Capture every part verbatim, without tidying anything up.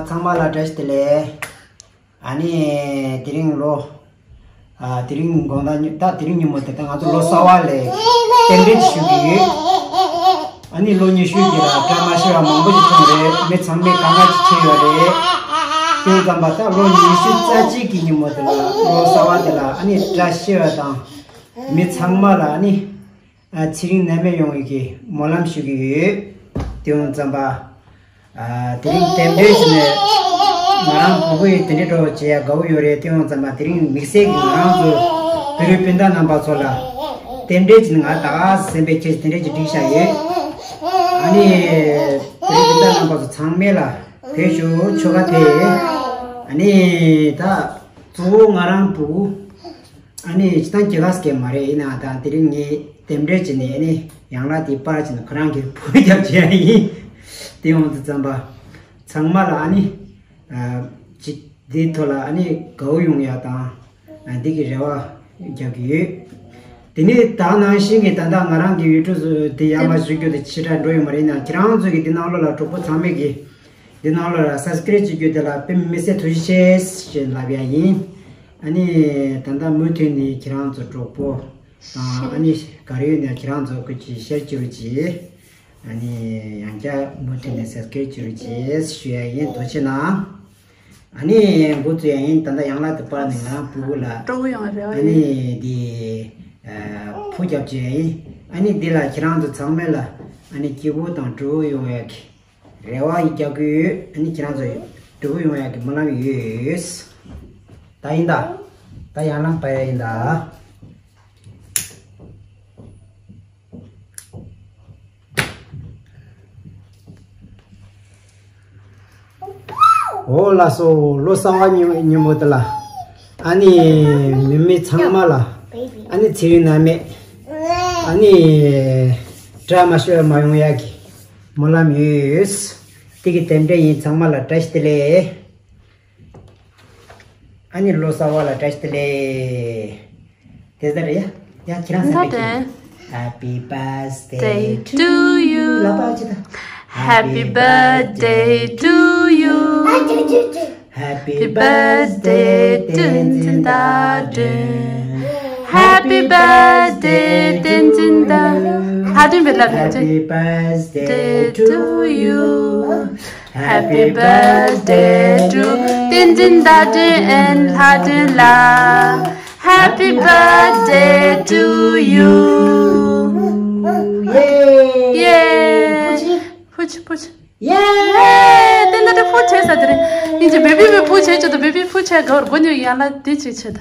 ཚང་མ་ལ་བཀྲ་ཤིས་བདེ་ལེགས། ཨ་ནི་དེ་རིང་ལོ། ཨ་དེ་རིང་དགོང་དག་ཉི་ད་དེ་རིང་ཉིན་མོ་དེ་ད་ང་ཚོ་ལོ་གསར་པ་ལ་རྟེན་འབྲེལ་ཞུ་གི་ཡོད། ཨ་ནི་ལོ་ཉི་ཤུ་གི་ལ་བཀྲ་མ་ཤིས་པ་མང་པོ་ཞིག་བྱུང་རེད། མི་ཚང་མས་དཀའ་ངལ་ཅིག་འཕྲད་ཡོད་རེད། དེ་ཙམ་པ་ད་ལོ་ཉི་ཤུ་རྩ་གཅིག་གི་ཉིན་མོ་དེ་ལ་ལོ་གསར་པ་དེ་ལ་ཨ་ནི་བཀྲ་ཤིས་པ་དང་། མི་ཚང་མ་ལ་ཨ་ནི། ཨ་ཚེ་རིང་ནད་མེད་ཡོང་བའི་གི་སྨོན་ལམ་ཞུ་གི་ཡོད། དེ་ཡོང་ཙམ་པ། ཨ་དེ་རིང་རྟེན་འབྲེལ་བྱས་ནས་ང་རང་ཕྲུ་གུ་ཡི་དེ་འདྲའི་འགྲོ་བྱེད་ཡ་དགའ་བོ་ཡོད་རེད། དེ་ཡོང་ཙམ་པ་དེ་རིང་དམིགས་བསལ་གྱི་ང་རང་ཚོ་བོད་རིགས་སྤུན་ཟླ་རྣམ་པ་ཚོ་ལ་རྟེན་འབྲེལ་བྱས་ནས་ང་ད་ག་སེམས་པའི་ཁྱེད་དེ་འདྲའི་ཅིག་བསྒྲིགས་བཞག་ཡོད། ཨ་ནི་བོད་རིགས་སྤུན་ཟླ་རྣམ་པ་ཚོ་ཚང་མས་ལ་བོད་ཤོག་ཆོལ་ཁ་དེ། ཨ་ནི་ད་གཙོ་བོ་ང་རང་ཕྲུ་གུ། ཨ་ནི་སྤྱིར་བཏང་སྐྱེས་ལ་སྐྱེས་མ་རེད། ཡིན་ནའང་ད་དེ་རིང་ངས་རྟེན་འབྲེལ་བྱས་ནས་ཨ་ནི་ཡང་ལ་དེ་པར་བྱས་ནས་ཁོ་རང་གི་ཕུ་རྒྱབ་བྱས་ཡིན། དེ་ཡོང་དུས་ཙམ་པ་ཚང་མ་ལ་ཨ་ནི་ཨ་ཅིག་འདིའི་ཐོག་ལ་ཨ་ནི་དགའ་བོ་ཡོང་ཡ་དང་ཨ་འདི་གི་རེ་བ་རྒྱག་གི་ཡོད། དེ་ནས་ད་ནང་བཞིན་གྱི་ད་ལྟ་ང་རང་གི་ཡུལ་གྲུ་ཚོ་དེ་ཡར་མར་བཟོ་རྒྱུ་དེ་ཕྱི་དྲགས་འགྲོ་ཡོད་མ་རེད། ཡིན་ནའང་ཁྱེད་རང་ཚོ་གི་འདི་ནང་ལོགས་ལ་གྲོགས་པོ་ཚང་མས་གི་འདི་ནང་ལ་སབ་སི་ཀེ་རེབ་བྱེད་རྒྱུ་དེ་ལ་དཔེ་མི་སྲིད་ཐུགས་རྗེ་ཆེ་ཞེས་ལབ་ཡ་ཡིན། ཨ་ནི་ད་ལྟ་མུ་མཐུད་ནས་ཁྱེད་རང་ཚོ་གྲོགས་པོ་དང་ཨ་ནི་ག་རེ་ཡོད་ན་ཁྱེད་རང་ཚོ་ཀུན་གྱིས་ཤེར་བྱེད་རོགས་གྱིས། ཨ་ནི་ཡང་བསྐྱར་མུ་མཐུད་ནས་སབ་སི་ཀེ་རེབ་བྱེད་རོགས་གྱིས་ཞུ་ཡ་ཡིན། ཐུགས་རྗེ་གནང་། ཨ་ནི་འགོ་བཙུགས་ཡ་ཡིན། ད་ལྟ་ཡང་ལ་དུ་པར་ནས་ང་རང་ཕྲུ་གུ་ལ་སྤྲོ་བོ་ཡོང་བའི་རེ་བ་ཨ་ཡོད། ནི་འདི་ཕུ་རྒྱབ་བྱེད་ཡ་ཡིན། ཨ་ནི་འདི་ལ་ཁྱེད་རང་ཚོ་ཚང་མས་ལ་ཨ་ནི་སྐྱིད་པོ་དང་སྤྲོ་བོ་ཡོང་ཡ་གི་རེ་བ་ཡི་རྒྱག་གི་ཡོད། ཨ་ནི་ཁྱེད་རང་ཚོ་སྤྲོ་བོ་ཡོང་ཡག་གི་སྨོན་ལམ་ཡོད། ད་ཡིན་ད། ད་ཡང་ལམ་པ་ཡ་ཡིན་ད། འོ་ལགས་སོ། ལོ་གསར་པ་ཉིན་ཉིན་མོ་དེ་ལ་ཨ་ནི་མི་མི་ཚང་མ་ལ་ཨ་ནི་ཚེ་རིང་ནད་མེད་ཨ་ནི་བཀྲ་མ་ཤིས་པ་མ་ཡོང་ཡག་གི་སྨོན་ལམ་ཡོད། དེ་གི་རྟེན་འབྲེལ་ཡིན། ཚང་མ་ལ་བཀྲ་ཤིས་བདེ་ལེགས། ཨ་ནི་ལོ་གསར་པ་ལ་བཀྲ་ཤིས་བདེ་ལེགས། དེ་ལྟར་ཡ། ཡ་ཁྱེད་རང་སེམས་པའི་ཁྱེད། Happy birthday to you. ལབ་པ་ཅི་ད། Happy birthday to you. Happy birthday བསྟན་འཛིན་རྟགས་སྒྲོན། Happy birthday བསྟན་འཛིན་རྟགས། ལྷ་སྒྲོན་པའི་ལབ་ལ་ཅི། Happy birthday to you. Happy birthday to བསྟན་འཛིན་རྟགས་སྒྲོན་ལྷ་སྒྲོན་ལགས། Happy birthday to you. ཡེ། ཕུ་ཆི་ཕུ་ཆི། ཡེ། ཏན་ཏན་ཏན་ཕུ་ཆེ་ས་དེ་རེད། ཡིན་གྱི་བེ་བི་བེ་ཕུ་ཆེ་ཆེ་ད། བེ་བི་ཕུ་ཆེ་ག་བར་མགོ་ཉོ་ཡང་ལ་དེ་ཅིག་ཆེ་ད།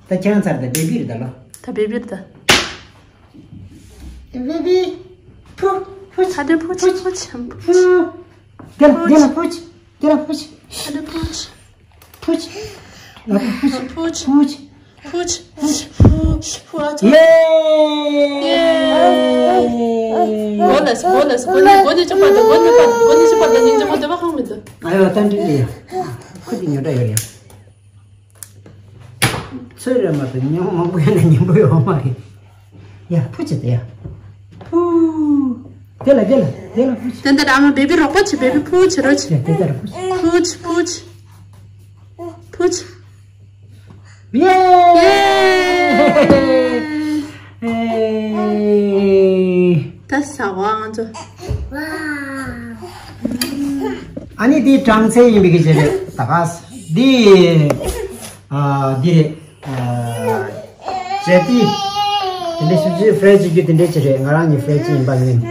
ད་ཁྱེད་རང་ཚར་ད་བེ་བི་རེད་ད་ལོ། ད་བེ་བི་རེད་ད། བེ་བི། ཕུ། ཕུ་ཆི། ད་དེ་ཕུ་ཆི་ཕུ་ཆི་ཕུ་ཆི། དེ་ལ་དེ་ལ་ཕུ་ཆི། དེ་ལ་ཕུ་ཆི། ད་དེ་ཕུ་ཆི། ཕུ་ཆི། ལ་ཕུ་ཆི། ཕུ་ཆི། ཕུ་ཆི། ཕུ་ཆི། ཕུ་ཆི། ཕུ་ཕུ་ཨ་ཆོ། ཡེ། ཡེ། གོ་ལ་སི་གོ་ལ་སི་གོ་ནི་གོ་ནི་ཅོ་པ་ད་གོ་ནི་པ་གོ་ནི་ཅོ་པ་ད་ཉིན་ཅོ་པ་ད་བ་ཁང་མི་ད། ཨ་ཡོ་ད་འདི་ཡ། ཁུ་དེ་ཉོ་འདྲ་ཡོད་ཡ། ཚོད་རེད་མ་གཏོགས་ཉོ་མང་པོ་ཡོད་ན་ཉན་པོ་ཡོད་མ་རེད། ཡ་ཕུ་ཆི་ད་ཡ། ཕུ། དེ་ལ་དེ་ལ་དེ་ལ་ཕུ་ཆི། དེ་འདྲ་ཨ་མ་བེ་བི་རོགས་པ་ཆི་བེ་བི་ཕུ་ཆི་རོ་ཆི། ཡ་དེ་ལྟར་ཕུ་ཆི། ཕུ་ཆི་ཕུ་ཆི། ཕུ་ཆི། ཡེ། ད་ཟ་བ་ང་ཚོ། ཨ་ནི་འདི་གྲངས་ཚད་ཡིན་པའི་གི་ཅི་རེད་ད་ག་འདི། ཨ་འདི་རེད། ཨ་ཅེ་ཏི། དེ་འདྲའི་ཞིབ་ཞིབ་ཧྥ་རན་ཆི་རྒྱུ་དེ་འདྲའི་ཅི་རེད། ང་རང་གི་ཧྥ་རན་ཆི་ཡིན་པ་ཡིན། ང་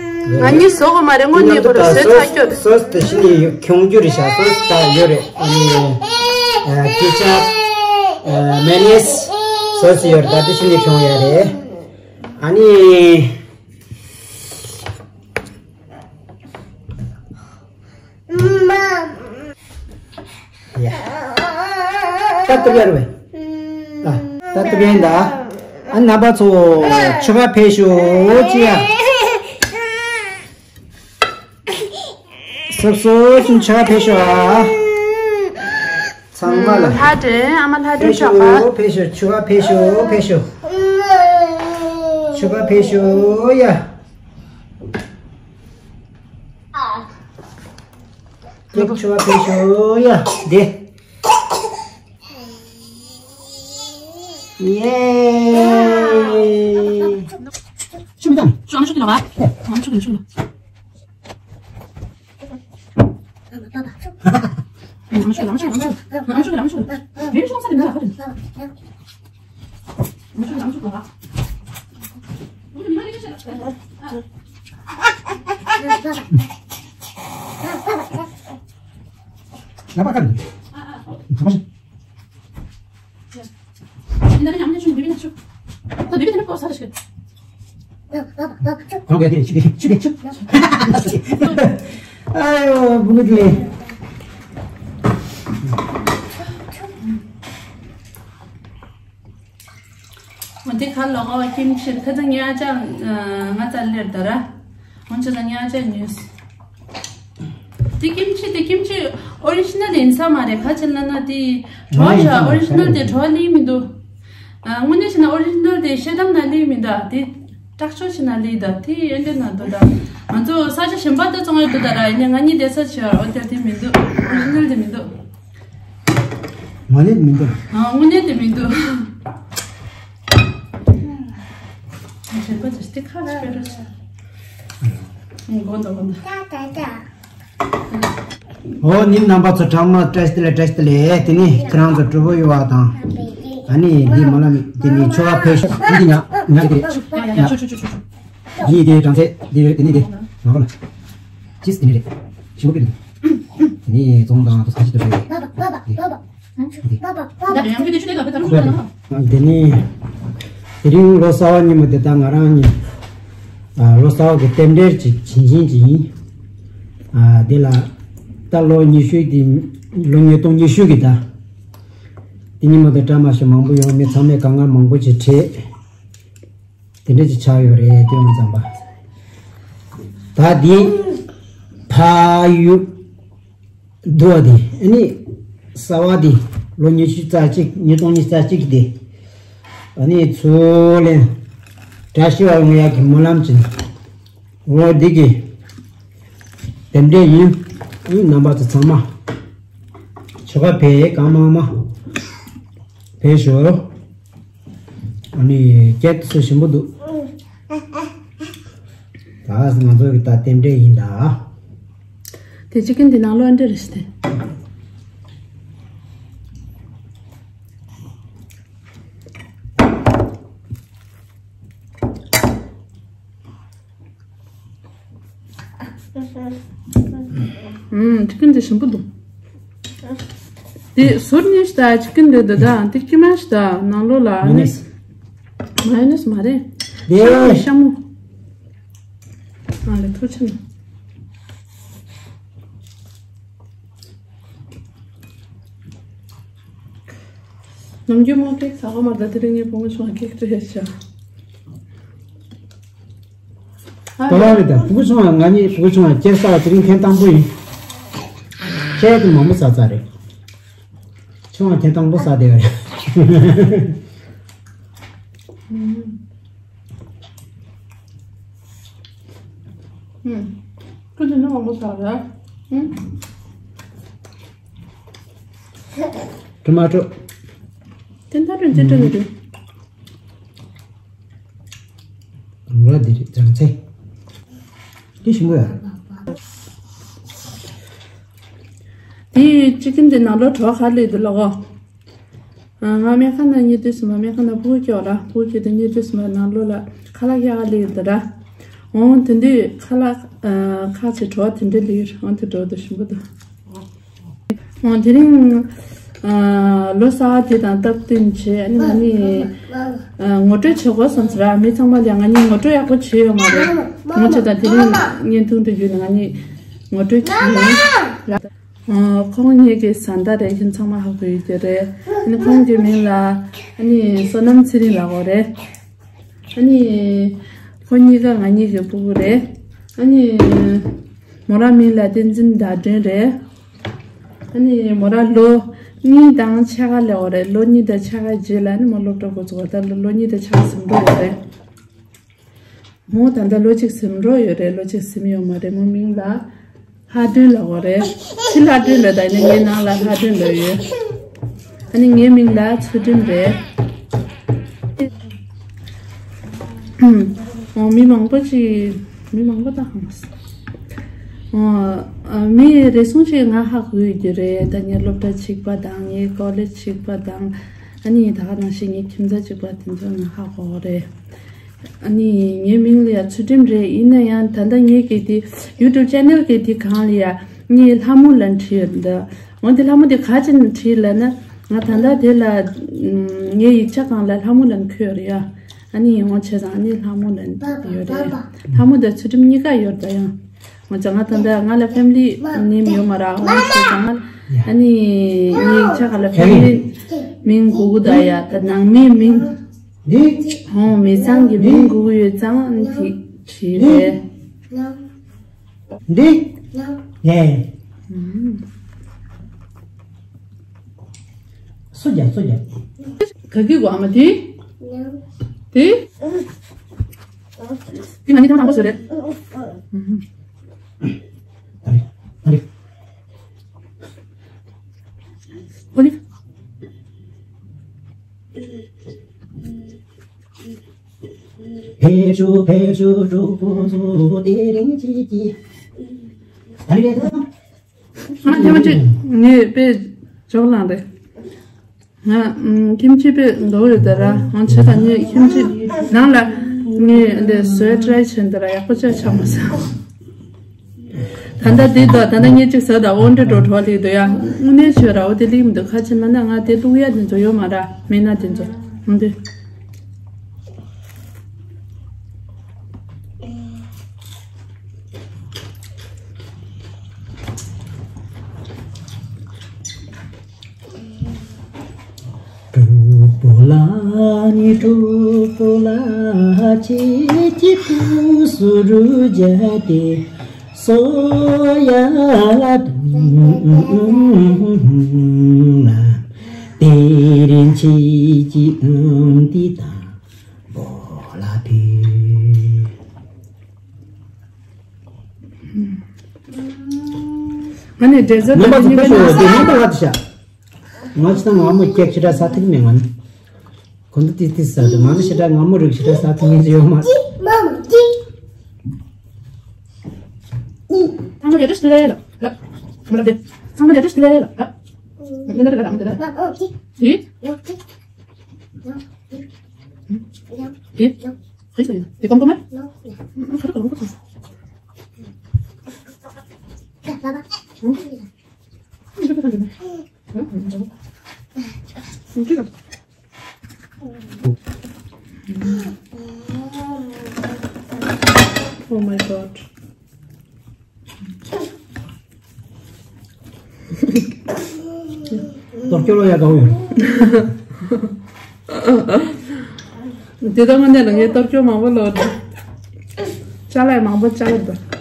གཉིས་བཟོ་གི་མ་རེད། དངོས་གནས་པོ་རེད། བཟོས་ཚར་རྒྱུ་རེད། སོ་སི་དེ་བཞིན་ནས་ཁྱོང་རྒྱུ་རེད་ཤག་སོ་སི་ད་ཡོད་རེད། ཨ་ནི་ཨ་ཀེ་ཆབ། ཨ་མེ་ནེ་སི་སོ་སི་ཡོད་རེད། ད་དེ་བཞིན་ནས་ཁྱོང་ཡ་རེད། ཨ་ནི། ཡ། ད་ལྟ་ཡར་བས། ད་ལྟ་ཡིན་ད། ཨ་རྣམ་པ་ཚོ་ཆོ་ག་ཕེབས་ཤོག་ཅི་ཡ། སོབ་སོབ་ཅིག་ཆོ་ག་ཕེབས་ཤོག་ཨ། ཚང་མ་ལ། ལྷ་སྒྲོན་ཨ་མ་ལྷ་སྒྲོན་ཕེབས་ཆོག་ག་ཤོག་ཕེབས་ཤོག་ཆོ་ག་ཕེབས་ཤོག་ཕེབས་ཤོག་ཆོ་ག་ཕེབས་ཤོག་ཡ། ཁྱེད་ཚོ་ཕེབས་ཤོག་ཡ། འདི། ཡེ། ཤུགས་མི་བཏང་། ཤུགས་ཨ་མ་ཤུགས་ལ་བ། ཨ་མ་ཤུགས་ལ་ཤུགས་ལ། ཨ་མ་ཤུགས་ལ་ཨ་མ་ཤུགས་ལ་ཨ་མ་ཤུགས་ལ། བེ་བི་ཤོག་ས་རེད་མ་ལ་ཁ་རེད། ཁོང་གིས་དེ་ཆུ་དེ་ཆུ་དེ་ཆུ། ཨ་ཡོ་བུ་གུ་དེ། འོ་དེ་ཁ་ལོ་ཁ་བ་ཁྱིམ་ཕྱིར་ཁ་ཚ་ཉ་ཅག་ང་ཚ་ལེར་ད་ར། འོ་ཅག་ཚ་ཉ་ཅག་ཉོས། དེ་ཁྱིམ་ཕྱི་དེ་ཁྱིམ་ཕྱི་ཨོ་རི་ཇི་ནལ་ཡིན་ས་མ་རེད། ཁ་ཆེ་ན་ན་དེ་གྲོ་ཡ་ཨོ་རི་ཇི་ནལ་དེ་གྲོ་ལི་མི་འདུག་དངོས་གནས་བྱས་ན་ཨོ་རི་ཇི་ནལ་དེ་ཤེལ་དམ་ན་ལི་མི་འདུག་དེ་སྐྲག་ཆོག་ཆེ་ན་ལི་ད་དེ་ཨེ་འདྲ་ན་འདུག་ད་ང་ཚོ་ས་ཆ་གཞན་པ་ད་བཙོང་ཡོད་འདུག་ད་ར་ཡིན་ན་ང་གཉིས་བསྡད་ས་ཆེ་བ་འོ་དེ་དེ་མི་འདུག་ཨོ་རི་ཇི་ནལ་དེ་མི་འདུག་ང་ལས་མི་འདུག་ཨ་དངོས་གནས་དེ་མི་འདུག་གཞན་པ་ཅིག་སྟེ་ཁ་ཆེ་ར་ཆེ། ཨང་དགོངས་དག་དགོངས་དག་འོ་ནི་རྣམ་པ་ཚོ་གྲངས་མ་བཀྲ་ཤིས་བདེ་ལེགས་བཀྲ་ཤིས་བདེ་ལེགས། དེ་ནི་ཁྱེད་རང་ཚོ་གྲོགས་པོ་ཡོད་བ་དང་། ཨ་ནི་འདི་མ་ལ་མི་དེ་ནི་ཆོ་བ་ཕེབས་ཤོག་འདི་ཉག་ཉག་གི་རེད། ཡ་ཡ་ཆོ་ཆོ་ཆོ་ཆོ་ཆོ། འདི་དེ་གྲངས་ཚད་འདི་རེད། དེ་ནི་དེ་ང་གོ་ལ་ཅིས་དེ་ནི་རེད། ཞིམ་པོ་ཕེབས་འདུག་དེ་ནི་ཙོང་དང་དུ་ས་ཞིག་ཏུ་རེད། འདི་ད་ཡང་ཁྱོད་དེ་ཆུ་ལས་ལ་བེ་ད་རུ་ཁོ་ན། དེ་ནི་དེ་རིང་ལོ་གསར་བ་ཉིན་མོ་དེ་ད་ང་རང་གཉིས་ཨ་ལོ་གསར་བ་གི་རྟེན་འབྲེལ་ཅིག་བྱིན་བྱིན་ཅིག་ཡིན། ཨ་དེ་ལ་ད་ལོ་ཉི་ཤུ་དེ་ལོ་ཉིས་སྟོང་ཉི་ཤུ་གི་ད་དེ་ཉིན་མོ་དེ་བཀྲ་མ་ཤིས་མང་པོ་ཡོང་། མི་ཚང་མས་དཀའ་ངལ་མང་པོ་ཅིག་འཕྲད། དེ་འདྲ་ཅིག་ཆགས་ཡོད་རེད། དེ་ཡོང་ཙམ་པ་ད་དེ་ཕ་ཡུལ། དུ་བ་དེ་ཨ་ནི་གསར་བ་དེ་ལོ་ཉི་ཤུ་རྩ་གཅིག་ཉིས་སྟོང་ཉི་ཤུ་རྩ་གཅིག་དེ་ཨ་ནི་ཚུར་ལེན་བཀྲ་ཤིས་པ་ཡོང་ཡག་གི་སྨོན་ལམ་བྱིན། འོ་འདི་གི་རྟེན་འབྲེལ་ཡིན། ཨ་ནི་རྣམ་པ་ཚོ་ཚང་མ་ཆོ་ག་ཕེབས་གང་མང་མང་ཕེབས་ཤོག་ཨ་ནི་སྐད་ཚོད་ཞིམ་པོ་འདུག་ད་ང་ཚོ་གི་ད་རྟེན་འབྲེལ་ཡིན་ད། དེ་ཅི་ཀིན་དེ་ནང་ལོགས་འདྲ་རེད་ཤི་དེ། ཨུམ། ཅི་ཀིན་དེ་ཞིམ་པོ་འདུག་དེ་ཟུར་གཉིས་ཤ་དེ་ཅི་ཀིན་རེད་འདུག་ད་དེ་ཀི་མ་ཤ་དེ་ནང་ལོགས་ལ་མ་ཡོ་ནེ་སི། མ་ཡོ་ནེ་སི་མ་རེད། དེ་ཤ་མོ་ཤ་མོ། ཨ་ལེ་ཐུགས་ཆེ་ན། ནམ་རྒྱུན་མོ་ཀེག་ཟ་གོ་མ་རེད་ད། དེ་རིང་ངའི་བུ་མོ་ཆུང་བ་ཀེག་སྤྲད་ཤག་ད་ལོ་རེད་ད། བུ་གུ་ཆུང་བ་ང་གཉིས་བུ་གུ་ཆུང་བ་ཀེག་ཟ་བ་དེ་རིང་ཐེངས་དང་པོ་ཡིན། ཀེག་དེ་མང་པོ་ཟ་ཚར་རེད། ཆུང་བ་ཐེངས་དང་པོ་ཟ་བསྡད་ཡོད་རེད། ཁོ་ཚོ་ནི་མང་པོ་ཟ་རེད། ཀྲུ་མ་ཀྲུ། དེ་ད་ཀྲུ་ཅི་ཀྲུ་མི་ཀྲུ། ང་འདི་རེད་བྱང་ཚེ། འདི་ཞིམ་པོ་ཡ། དེ་ཅི་ཀིན་དེ་ནང་ལོགས་གྲོགས་ཁ་ལས་འདུག་ལ་གོ། ང་སྨན་ཁང་ནང་གཉིད་དུས་སུ་མ་སྨན་ཁང་ནང་སྤུ་གུ་སྐྱོ་ར་སྤུ་གུ་སྐྱོ་དུས་གཉིད་དུས་སུ་མ་ནང་ལོགས་ལ་ཁ་ལག་ཡག་ག་ལས་འདུག་ར། འོང་དེ་འདུས་ཁ་ལག་ཁ་ཆེ་གྲོགས་དེ་འདྲ་ལས་འོང་དེ་གྲོགས་དུ་ཞིམ་པོ་འདུག་འོང་དེ་རིང་ལོ་གསར་དེ་དང་སྟབས་བསྟུན་བྱས་ཨ་ནི་ང་གཉིས་ངོ་སྤྲོད་བྱེད་དགོས་བསམ་ཟེར་ར། མི་ཚང་མ་ལ་ང་གཉིས་ངོ་སྤྲོད་ཡག་པོ་བྱས་ཡོད་མ་རེད། ངོ་ཆེ་དང་དེ་རིང་བརྙན་ཐུང་དུ་བརྒྱུད་ནས་ང་གཉིས་ངོ་སྤྲོད་བྱས་ཡོད། ཁོང་གཉིས་ཀྱི་བཟའ་ཟླ་རེད། ཁྱེད་ཚང་མ་ཧ་གོ་ཡོད་ཀྱི་རེད། ཨ་ནི་ཁོང་གི་མིང་ལ་ཨ་ནི་བསོད་ནམས་ཚེ་རིང་ལབ་ཀྱི་ཡོད་རེད། ཨ་ནི་ཁོང་གཉིས་ཀ་ང་གཉིས་ཀྱི་སྤུ་གུ་རེད། ཨ་ནི་མོ་རང་མིང་ལ་བསྟན་འཛིན་ཟླ་སྒྲོན་རེད། ཨ་ནི་མོ་རང་ལོ་གཉིས་དང་ཕྱེད་ཀ་སླེབས་ཡོད་རེད། ལོ་གཉིས་དང་ཕྱེད་ཀ་རྗེས་ལ་ཨ་ནི་མོ་སློབ་གྲྭ་འགོ་ཚུགས་པ། ད་ལོ་གཉིས་དང་ཕྱེད་ཀ་ཟིན་འགྲོ་ཡོད་རེད། མོ་ད་ལྟ་ལོ་གཅིག་ཟིན་འགྲོ་ཡོད་རེད། ལོ་གཅིག་ཟིན་ཡོད་མ་རེད། མོ་མིང་ལ་ ལྷ་སྒྲོན་ལབ་དགོས་རེད། ཕྱི་ལྷ་སྒྲོན་ལབ་དང་ནི་ངའི་ནང་ལ་ལྷ་སྒྲོན་ལབ་ཡོད། ཨ་ནི་ངའི་མིང་ལ་ཚུལ་ཁྲིམས་རེད། ཨོ་མི་མང་པོ་ཅིག་མི་མང་པོ་དང་ཧང་སང་། ཨོ་མི་རེ་ཟུང་ཅིག་ང་ཧ་གོ་ཡོད་ཀྱི་རེད། ད་ངའི་སློབ་གྲྭ་གཅིག་པ་དང་ངའི་ཀོ་ལེཇ་གཅིག་པ་དང་ཨ་ནི་ད་ག་ནང་བཞིན་ངའི་ཁྱིམ་ཚང་གཅིག་པ་དེ་ཚོ་ང་ཧ་གོ་གི་རེད། ཨ་ནི་ངའི་མིང་ལ་ཡ་ཚུལ་ཁྲིམས་རེད། ཡིན་ན་ཡང་ད་ལྟ་ངའི་གི་དེ་ཡུ་ཊུབ་ཅེ་ནལ་གི་དེ་སྒང་ལ་ཡ་ངའི་ལྷ་མོ་ལབ་བྲིས་ཡོད་འདི། འོ་དེ་ལྷ་མོ་དེ་ག་ཅིག་ནས་བྲིས་ལབ་ན། ང་ད་ལྟ་དེ་ལ་ངའི་ཡིག་ཆ་སྒང་ལ་ལྷ་མོ་ལབ་འཁོད་ཡོད་རེད་ཡ། ཨ་ནི་ངོ་བྱས་ཙང་ཨ་ནི་ལྷ་མོ་ལབ་ཡོད་རེད། ལྷ་མོ་དང་ཚུལ་ཁྲིམས་གཉིས་ཀ་ཡོད་རེད་ད་ཡང་། ང་ཚོ་ང་ད་ལྟ་ང་ལ་ཕེ་མི་ལི་ནེམ་ཡོད་མ་རེད། འོ་ཞེས་ང་ཨ་ནི་ངའི་ཡིག་ཆ་ཁ་ལ་ཕེ་མི་ལི་མིང་དགོས་ཀྱི་འདུག་ཡ། ད་ནང་མིའི་མིང་འདི་ཧོང་མི་ཚང་གི་མིང་དགོས་ཀྱི་ཡོད་ཙང་ཨ་ནི་དེ་བྲིས་རེད། འདི་ངས་སུ་རྒྱབ་སུ་རྒྱབ། ག་གི་གོ་ཨ་མ་དེ་དེ། དེ་ང་གཉིས་ཐེངས་དང་པོ་བཟོས་རེད། ཨ་རེ། ཨ་རེ། ཨོ་ལི། ཕེབས་ཤོག་ཕེབས་ཤོག་གྲོགས་པོ་ཚོ། དེ་རིང་ཁྱེད་ཀྱི། ཨ་རེ་རེད། ང་ཐེངས་མ་གཅིག་ངས་དཔེ་ཇོག་ལངས་རེད། ང་ཨམ་ཁྱིམ་ཆས་དཔེ་འདུག་ཡོད་ད་ར། ང་ཆེ་ད་ངས་ཁྱིམ་ཆས་ནང་ལ་ངས་འདི་བཟོས་ཊི་རའི་བྱས་ད་ར་ཡག་པོ་ཅིག་ཆགས་མ་སོང་། ད་ལྟ་འདི་དང་ད་ལྟ་ངས་གཅིག་བཟོས་ད་འོ་འདྲ་འགྲོ་གྲོགས་ལིག་འདུག་ཡ། དངོས་གནས་བྱོས་ར་འོ་དེ་ལིག་མི་འདུག་ཁ་ཆེ་མ་ན་ང་དེ་བླུག་ཡ་དེ་ཚོ་ཡོད་མ་ར། མེད་ན་དེ་ཚོ་འདི། གྲོགས་པོ་ལ་ནི་གྲོགས་པོ་ལ་ཅི་ཅི་ཏུ་སུ་རུ་ཇ་ཏེ་སོ་ཡ་ལ་དུ་ལ་དེ་རིང་ཆི་ཅི་ཨུམ་ཏི་ད་བོ་ལ་ཕི། ང་ནི་འདྲེ་ཟ་ངན་པ་ཚོ་ཕེབས་ཤོག་དེ་ངན་པ་ལ་དེ་ཤ། ང་ཚོ་ང་མོ་སྐྱེག་ཞེ་དྲག་ས་ཐིག་མེད་ང་ནི། གོ་འདི་ཏི་ཏི་ས་དེ་ང་ཚོ་ཞེ་དྲག་ང་མོ་རིག་ཞེ་དྲག་ས་ཐིག་ངེས་ཡོད་མ། ཚང་མ་རྒྱ་སྟོད་ལ་ལ་ལ། ཚང་མ་རྒྱ་སྟོད་ལ་ལ་ལ། ལ་ལ་ལ་ལ་ལ། དེ། དེ། དེ་གོམ་གོམ་མ། ཁ་ར་གོམ་གོམ། Oh my god. གཏོར་སྐྱོར་ཡ་དགའ་བོ་ཡོད། དེ་དག་ངོ་ནས་ལ་ངས་གཏོར་སྐྱོར་མང་པོ་ལོ། ཅ་ལག་མང་པོ་ཅ་ལག་དང་།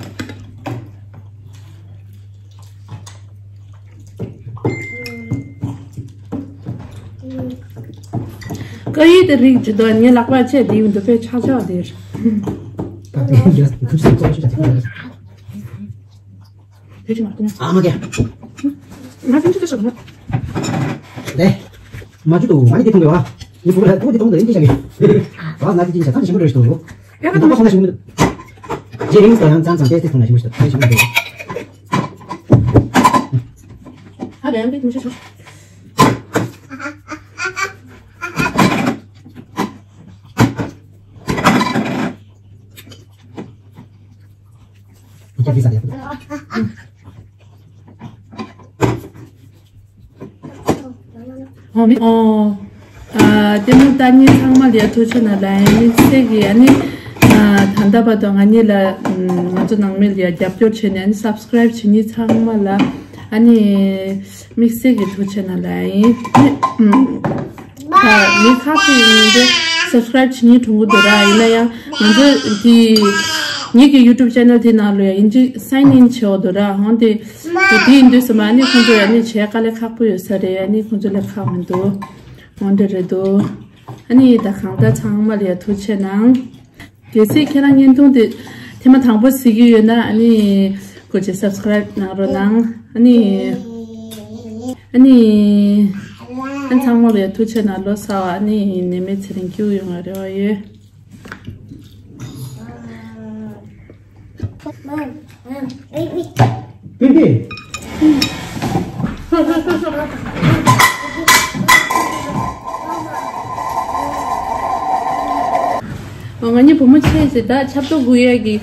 ཀ་ཡི་དེ་རིགས་ཇི་ལྟར་ངའི་ལག་པ་ཆད་དེ་ཡིན་དུ་དཔེ་ཆག་ཆག་དེ། ད་དེ་ཡིན་ཡ་ཐུབ་སེ་ཀོ་ཆུ་ཆ་ཐུབ་ཡ། དེ་ཅི་མ་ཐུབ་ན། ཨ་མ་གེ། ང་ཅི་ཅི་ཅི་ཞོག་ན། དེ། མ་ཅི་ཏུ་ང་ནི་དེ་ཐུང་བའི་བ། ནི་བུ་ལ་ཐུང་དེ་ཐུང་དེ་ཡིན་ཅི་ཞག་གི། བ་ང་དེ་ཅི་ཞག་ཐང་ཞིམ་པོ་རེ་ཞིག་ཏུ། ཡ་ད་ཐུང་ཞིམ་པོ་ཞིག་མི་འདུག་ཇེ་རིང་སོ་ཡང་ཙང་ཙང་ཏེ་ཏེ་ཐུང་ན་ཞིམ་པོ་ཞིག་ཏུ་ཞིམ་པོ་འདུག་ཨ་ལན་པའི་ཐུང་ཞིག་ཞིག་ཨོ་མི་ཨོ། ཨ་ལྟད་མོ་ལྟ་མཁན་ཚང་མ་ལ་ཡ་ཐུགས་རྗེ་ཆེ་གནང་ལ་ཡིན། དམིགས་བསལ་གྱི་ཨ་ནི་ཨ་ད་ལྟ་བར་དུ་ང་གཉིས་ལ་ང་ཚོ་ནང་མི་ལ་ཡ་རྒྱབ་སྐྱོར་བྱས་ནས་ཨ་ནི་སབ་སི་ཀ་རའིབ་བྱེད་མཁན་ཚང་མ་ལ་ཨ་ནི་དམིགས་བསལ་གྱི་ཐུགས་རྗེ་ཆེ་གནང་ལ་ཡིན། ཨ་ནི་ཨ་མི་ཁག་ཅིག་ཡིན་ཏེ་སབ་སི་ཀ་རའིབ་བྱེད་མཁན་གྲོངས་གི་འདུག་ར། ཡིན་ན་ཡང་ང་ཚོ་དེ་ངེད་ཀྱི་ཡུ་ཊུབ་ཅེ་ནལ་དེ་ནང་ལ་ཡ་ཡིན་གཅིག་སའིན་ཨིན་བྱེད་འོ་འདུག་ར། འོན་ཏེ་དེ་ཡིན་དུས་ཙམ་ཨ་ནི་ཁོང་ཚོ་ཡ་ནི་བྱས་དཀའ་ལས་ཁག་པོ་ཡོད་ས་རེད། ཨ་ནི་ཁོང་ཚོ་ལས་ཁག་མི་འདུག་འོ་འདྲ་རེད་འདུག་ཨ་ནི་ད་གང་ལྟར་ཚང་མ་ལ་ཡ་ཐུགས་རྗེ་ཆེ་གནང་། གལ་སྲིད་ཁྱེད་རང་བརྙན་ཐུང་དེ་ཐེངས་མ་དང་པོ་གཟིགས་ཀྱི་ཡོད་ན་ཨ་ནི་ སྐུ་མཁྱེན་སབ་སི་ཀ་རའིབ་གནང་རོགས་གནང་། ཨ་ནི། ཨ་ནི། ཨ་ནི་ཚང་མ་ལ་ཡ་ཐུགས་རྗེ་གནང་། ལོ་གསར་བ་ཨ་ནི་ནད་མེད་ཚེ་རིང་སྐྱིད་པོ་ཡོང་བ་རེ་བ་ཡོད། པི་པི། ང་གཉིས་བུ་མོ་ཆེ་ཟེར་ད་ཆབ་ཏོག་སྒུག་ཡས་ཀྱི་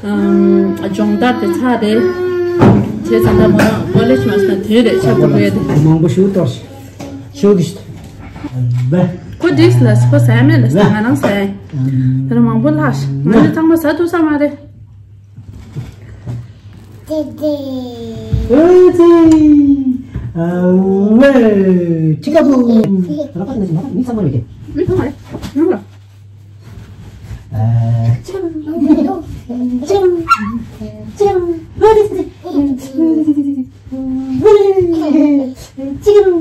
ཨམ། སྦྱོང་བརྡར་དེ་ཚར་རེད། བྱས་ཙང་ད་མོ་ཀོ་ལེཇ་མ་སོང་ན་དེ་རེད་ཆབ་ཏོག་སྒུག་ཡས་དེ། མང་པོ་ཞིག་གཏོར་ཞིག་ཞུ་གི་ཤི། ཁོ་འགྲིག་ལ་ཁོ་ཟ་མེད་ལ་ཟ། ང་རང་ཟ་ཡིན། ད་རུང་མང་པོ་ལྷག་ཤག་ང་ཚོ་ཚང་མ་ཟ་ཐུབ་ས་མ་རེད། ཨོ་ཙི། ཨ་ཝེ། ཅི་ཀ་པུ། ར་པ་ན་ཅི་མ་མི་ཚང་མ་རེད། མི་ཚང་མ་རེད། རུ་ར། ཨ། ཅི་རུ། ཅི་རུ། ཅི་རུ། ཅི་རུ།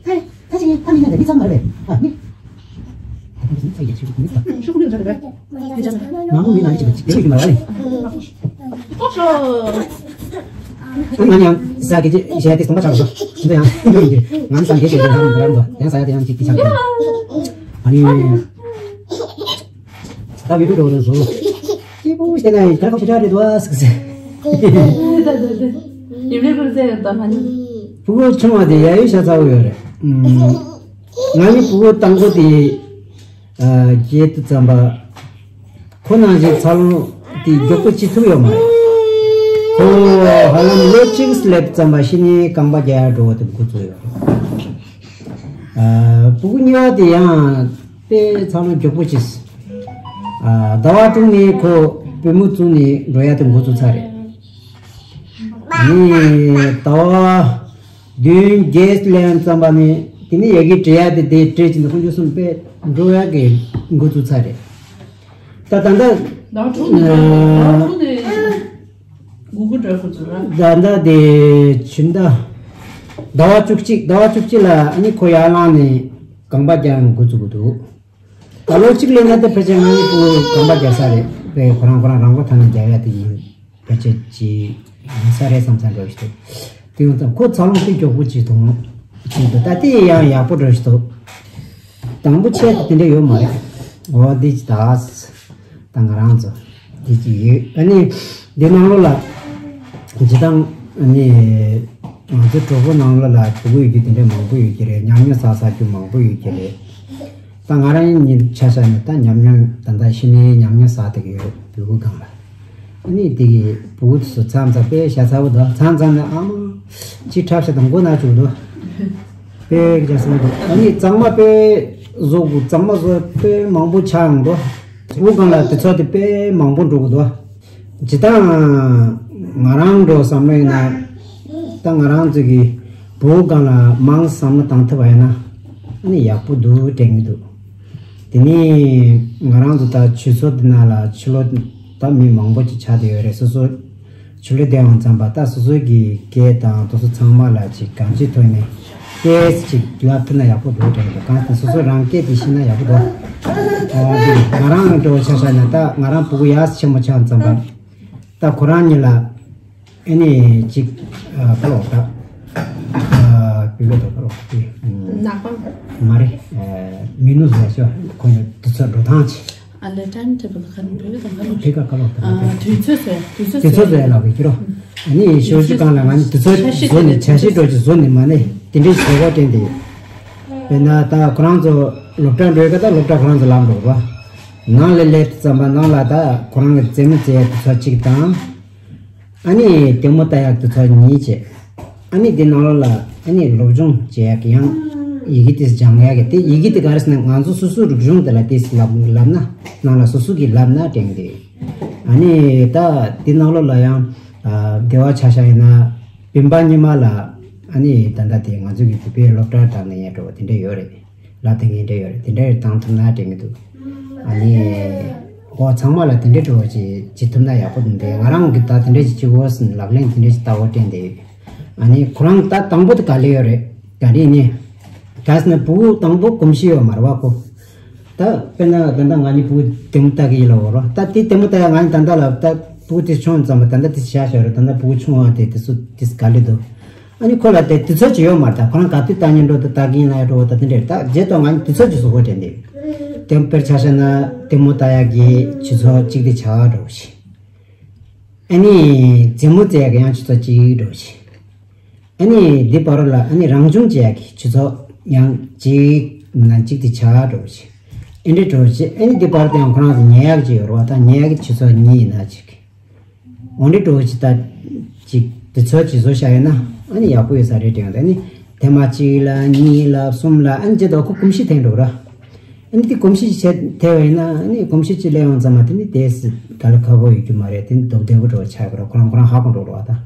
ཧེ། ད་ཅིག་ད་མི་ན་མི་ཚང་མ་རེད། ཨ་མི། ང་མོ་མི་ན་ཅིག་ཅིག་ཅིག་མ་རེད། ང་ཡང་ས་གི་ཅིག་ཞེ་དེ་སྟོང་པ་ཆགས་སོ། འདི་ཡང་ང་ས་གི་ཞེ་དེ་རང་རང་དུ་ཡང་ས་ཡ་དེ་ཡང་ཅིག་ཅིག་ཆགས་སོ། ཨ་ནི། ད་བི་ཏུ་འགྲོ་རེད་བཟོ། སྐྱིད་པོ་བྱས་ན་ཡིན་ད་ཁོ་ཤ་ཆ་རེད་དོ་ཟེར་ཟེར། ཡིན་ནའི་ཁོ་ཟེར་ཡོད་ད་ང་ནི། ཕྲུ་གུ་ཆུང་བ་དེ་ཡ་ཡོད་ཤ་ཚ་བོ་ཡོད་རེད། ང་ནི་ཕྲུ་གུ་དང་པོ་དེ་རྒྱལ་དུ་བརྩམས་པ། ཁོ་ནང་བཞིན་འཚར་ལོངས་དེ་མགྱོགས་པོ་ཅི་ཐུབ་ཡོད་མ་རེད། ཁོ་ཧ་ལམ་ལོ་གཅིག་སླེབས་ཙམ་པ་ཤི་ནས་རྐང་པ་རྒྱག་ཡ་འགྲོ་བ་དེ་འགོ་བཙུགས་ཡོད་རེད། ཕྲུ་གུ་གཉིས་པ་དེ་ཡང་། དཔེ་འཚར་ལོངས་མགྱོགས་པོ་བྱས། ཟླ་བ་དྲུག་ནས་ཁོ་པུས་མོ་བཙུགས་ནས་འགྲོ་ཡ་དེ་འགོ་བཙུགས་ཚར་རེད། ཨ་ནི་ཟླ་བ་བདུན་བརྒྱད་ལེན་ཙམ་པ་ནས་དེ་ནས་ཡ་གི་འབྲི་ཡ་དེ་དེ་འབྲི་བྱས་ནས་དཀོན་མཆོག་གསུམ་དཔེ་འགྲོ་ཡ་གི་འགོ་བཙུགས་ཚར་རེད། ད་ད་ལྟ་ཟླ་བ་དྲུག་ནས་ཟླ་བ་དྲུག་ནས་འགོ་འགོ་འགྲོ་འགོ་བཙུགས་ར། ད་ལྟ་དེ་ཕྱི་ཟླ་ཟླ་བ་བཅུ་གཅིག་ཟླ་བ་བཅུ་གཅིག་ལ་ཨ་ནི་ཁོ་ཡར་ལངས་ནས་རྐང་པ་རྒྱག་འགོ་བཙུགས་འདུག་ད་ལོ་གཅིག་ལས་ན་ད་ཕལ་ཆེར་ང་གཉིས་པོ་རྐང་པ་རྒྱག་ས་རེད་པས། ཁོ་རང་ཁོ་རང་རང་མགོ་ཐང་ནས་རྒྱག་ཡ་དེ་ཡིན་ཕལ་ཆེར་ཅི་ཡིན་ས་རེད་བསམ་ས་འགྲོ་ཞིག་འདུག་དེ་ཡོང་ཙང་ཁོ་འཚར་ལོངས་དཔེ་མགྱོགས་པོ་ཅིག་མཐོང་ཅིག་འདུག་ད་དེ་ཡང་ཡག་པོ་འགྲོ་ཞིག་འདུག་དང་པོ་ཆེ་དེ་འདྲ་ཡོད་མ་རེད། འོ་འདི་ཅི་ད། ད་ང་རང་ཚོ་འདི་ཅི་ཡོད་ཨ་ནི་འདི་ནང་ལོགས་ལ་ཇི་ལྟར་ཨ་ནི་ང་ཚོ་གྲོགས་པོ་ནང་ལོགས་ལ་ཕྲུ་གུ་ཡོད་རྒྱུ་དེ་འདྲ་མང་པོ་ཡོད་ཀྱི་རེད། ཉམས་མྱོང་བསགས་བསགས་རྒྱུ་མང་པོ་ཡོད་ཀྱི་རེད། ད་ང་རང་ཉིད་ཆ་བཞག་ནས་ད་ཉམས་མྱོང་ད་ལྟ་ཤི་ནའི་ཉམས་མྱོང་བསགས་བསྡད་ཀྱི་ཡོད་ཕྲུ་གུ་སྒང་ལ། ཨ་ནི་དེ་གི་ཕྲུ་གུ་དེ་ཚོ་མཚམས་མཚམས་དཔེ་ཤ་ཚ་བོ་འདུག་མཚམས་མཚམས་ནས་ཨ་མ་ཅི་འཁྲབ་ཤ་དང་མགོ་ན་བཅུག་འདུག་དཔེ་རྒྱ་སེ་འདུག་ཨ་ནི་གཙང་མ་དཔེ་བཟོ་དགོས། གཙང་མ་བཟོ་དཔེ་མང་པོ་ཆགས་ཡོང་འདུག་ཕྲུ་གུ་སྒང་ལ་དེ་ཚོ་དེ་དཔེ་མང་པོ་འགྲོ་གི་འདུག་ཇི་ལྟར་ང་རང་འགྲོ་བསམ་བློ་ཡིན་ན་ད་ང་རང་ཚོ་གི་ཕྲུ་གུ་སྒང་ལ་མང་བསམ་བློ་བཏང་ཐུབ་པ་ཡིན་ན་ཨ་ནི་ཡག་པོ་འདུག་དྲན་གྱི་འདུག་དེ་ནས་ང་རང་ཚོ་ད་ཆུ་ཚོད་འདི་ནང་ལ་ཕྱི་ལོགས་ད་མི་མང་པོ་ཅིག་ཆགས་བསྡད་ཡོད་རེད། སོ་སོ་ཕྱི་ལོགས་བསྡད་ཡོང་ཙམ་པ་ད་སོ་སོ་གི་སྐད་དང་དེ་ཚོ་ཚང་མ་ལ་ཅིག་གང་ཅིའི་ཐོག་ནས་སྐད་ཅིག་ལབ་ཐུབ་ན་ཡག་པོ་འདུག་དྲན་འདུག་གང་ལྟར་སོ་སོ་རང་སྐད་དེ་ཤེས་ན་ཡག་པོ་འདུག་ཨ་དེ་ང་རང་འགྲོ་ཆ་བཞག་ན་ད་ང་རང་ཕྲུ་གུ་ཡག་ཆེན་པོ་ཆགས་ཙམ་པ་ད་ཁོ་རང་གཉིས་ལ། ཨ་ནི་གཅིག་ཨ་ཁ་ལོག་ད། ཨ་བི་བི་དང་ཁ་ལོག་དེ། ནག་པང་། མ་རེད། ཨ་མི་ནུ་ཟེར་ཤོ་ཁོ་ཡོད་དུས་ཚོད་འགྲོ་སྟངས་ཆེ། ཨ་ལེ་ཊེམ་ཊེ་བལ་ཁ་ནི་བི་བི་དང་ཁ་ལོག་ཕི་ཀ་ཁ་ལོག་ད། ཨ་དུས་ཚོད་ཟེར་དུས་ཚོད་དུས་ཚོད་ཟེར་ལབ་གི་ཁྱེད་རོ། ཨ་ནི་ཞོ་ཅི་གང་ལ་ང་ནི་དུས་ཚོད་བཟོ་ནས་འཆར་གཞི་འགྲོ་ཅི་བཟོ་ནས་མ་ནི་དེ་འདྲའི་བྱེད་སྒོ་སྤྲད་དེ། དཔེར་ན་ད་ཁོ་རང་ཚོ་སློབ་གྲྭ་འགྲོ་ཡི་ག་ད་སློབ་གྲྭ་ཁོ་རང་ཚོ་ལམ་འགྲོ་རོ། ནང་ལ་སླེབས་ཙམ་པ་ནང་ལ་ད་ཁོ་རང་གི་རྩེད་མོ་རྩེ་ཡ་དུས་ཚོད་གཅིག་དང་། ཨ་ནི་ལྟད་མོ་ལྟ་ཡག་དུས་ཚོད་གཉིས་བྱས། ཨ་ནི་འདི་ནང་ལོགས་ལ་ཨ་ནི་སློབ་སྦྱོང་བྱེད་ཡག་གི་ཡང་ཡི་གེ་དེ་སྦྱང་ཡག་གི་དེ་ཡི་གེ་དེ་ག་རེ་ཟེར་ན་ང་ཚོ་སོ་སོའི་རིག་གཞུང་དེ་ལ་དེ་ལབ་ལབ་ན་ནང་ལ་སོ་སོ་གིས་ལབ་ན་དྲན་གི་འདུག་ཨ་ནི་ད་འདི་ནང་ལོགས་ལ་ཡང་ཨ་སྡེ་བ་ཆ་བཞག་ཡིན་ན་བིམ་པ་ཉི་མ་ལ་ཨ་ནི་ད་ལྟ་དེ་ང་ཚོ་གི་བོད་པའི་སློབ་གྲྭ་དང་ནས་ཡང་འགྲོ་བ་དེ་འདྲ་ཡོད་རེད། ལབ་དེ་ངས་འདྲ་ཡོད་རེད། དེ་འདྲ་བཏང་ཐུབ་ན་དྲན་གྱི་འདུག་ཨ་ནི། འོ་ཚང་མ་ལ་དེ་འདྲ་འགྲོ་བ་ཅིག་བྱེད་ཐུབ་ན་ཡག་པོ་འདུག་འདི་ང་རང་གི་ད་དེ་འདྲ་ཅིག་བྱེད་དགོས་ཟིན་ལག་ལེན་དེ་འདྲ་ཅིག་བསྟར་དགོས་དྲན་འདི། ཨ་ནི་ཁོ་རང་ད་དང་པོ་དེ་ག་ལེ་ཡོད་རེད། ག་རེ་ནི། ག་ཟེར་ན་བུ་དང་པོ་གོམས་གཤིས་ཡོད་མ་རེད་བ་ཁོ། ད་དཔེར་ན་ད་ལྟ་ང་ནི་བུ་ལྟད་མོ་ལྟ་གི་ཡིན་ལ་འོ་རོ། ད་དེ་ལྟད་མོ་ལྟ་ཡ་ང་ནི་ད་ལྟ་ལ་ད་ ཕྲུ་གུ་དེ་ཆུང་ཙམ་པ་ད་ལྟ་དེ་བཞག་བཞག་རེད། ད་ལྟ་ཕྲུ་གུ་ཆུང་བ་དེ་དེ་ཚོ་དེ་ག་ལེ་འདུག་ཨ་ནི་ཁོ་ལ་དེ་དུས་ཚོད་ཅིག་ཡོད་མ་རེད། ད་ཁོ་རང་ག་དུས་ལྟ་ཉན་འགྲོ་ད་ལྟ་གིན་ལ་འགྲོ་ད་དེ་འདྲ་རེད། ད་རྗེས་ཐོག་ང་ནི་དུས་ཚོད་ཅིག་བཟོ་དགོས་དྲན་འདུག་དེ་དཔེར་ཆ་བཞག་ན་ལྟད་མོ་ལྟ་ཡག་གི་ཆུ་ཚོད་གཅིག་དེ་བྱ་བ་འགྲོ་ཞིག་ཨ་ནི་རྩེད་མོ་རྩེ་ཡག་གི་ཡང་ཆུ་ཚོད་གཅིག་འགྲོ་ཞིག་ཨ་ནི་འདི་བར་ལ་ཨ་ནི་རང་སྦྱོང་བྱེད་ཡག་གི་ཆུ་ཚོད་ཡང་གཅིག་ན་གཅིག་དེ་བྱ་བ་འགྲོ་ཞིག་ཨེ་འདྲ་འགྲོ་ཞིག་ཨ་ནི་འདི་བར་དུ་ཡང་ཁོ་རང་ཚོ་ཉལ་ཡག་ཅིག་ཡོད་རེད་བ། ད་ཉལ་ཡག་གི་ཆུ་ཚོད་གཉིས་ན་ཅིག་འོ་འདྲ་འགྲོ་ཅི་ལྟ་ཅིག་དུས་ཚོད་ཅིག་བཟོ་བཞག་ཡོད་ན་ཨ་ནི་ཡག་པོ་ཡོད་ས་རེད་དྲན་འདུག་ཨ་ནི་ཐེངས་མ་གཅིག་ལ་གཉིས་ལ་གསུམ་ལ་ཨ་ནི་རྗེས་ཐོག་ཁོ་གོམས་གཤིས་ཐེབས་འགྲོ་ར། ཨ་ནི་དེ་གོམས་གཤིས་ཅིག་བྱས་ཐེབས་པ་ཡིན་ན་ཨ་ནི་གོམས་གཤིས་ཅིག་སླེབས་ཡོང་ཙམ་མ་དེ་ནི་དེ་སི་ག་ལ་ཁག་པོ་ཡོད་རྒྱུ་མ་རེད། དེ་ནི་སྡུག་བདེ་པོ་འགྲོ་ཆགས་པ་ར། ཁོ་རང་ཁོ་རང་ཧ་གོ་འགྲོ་ར་བ་ད།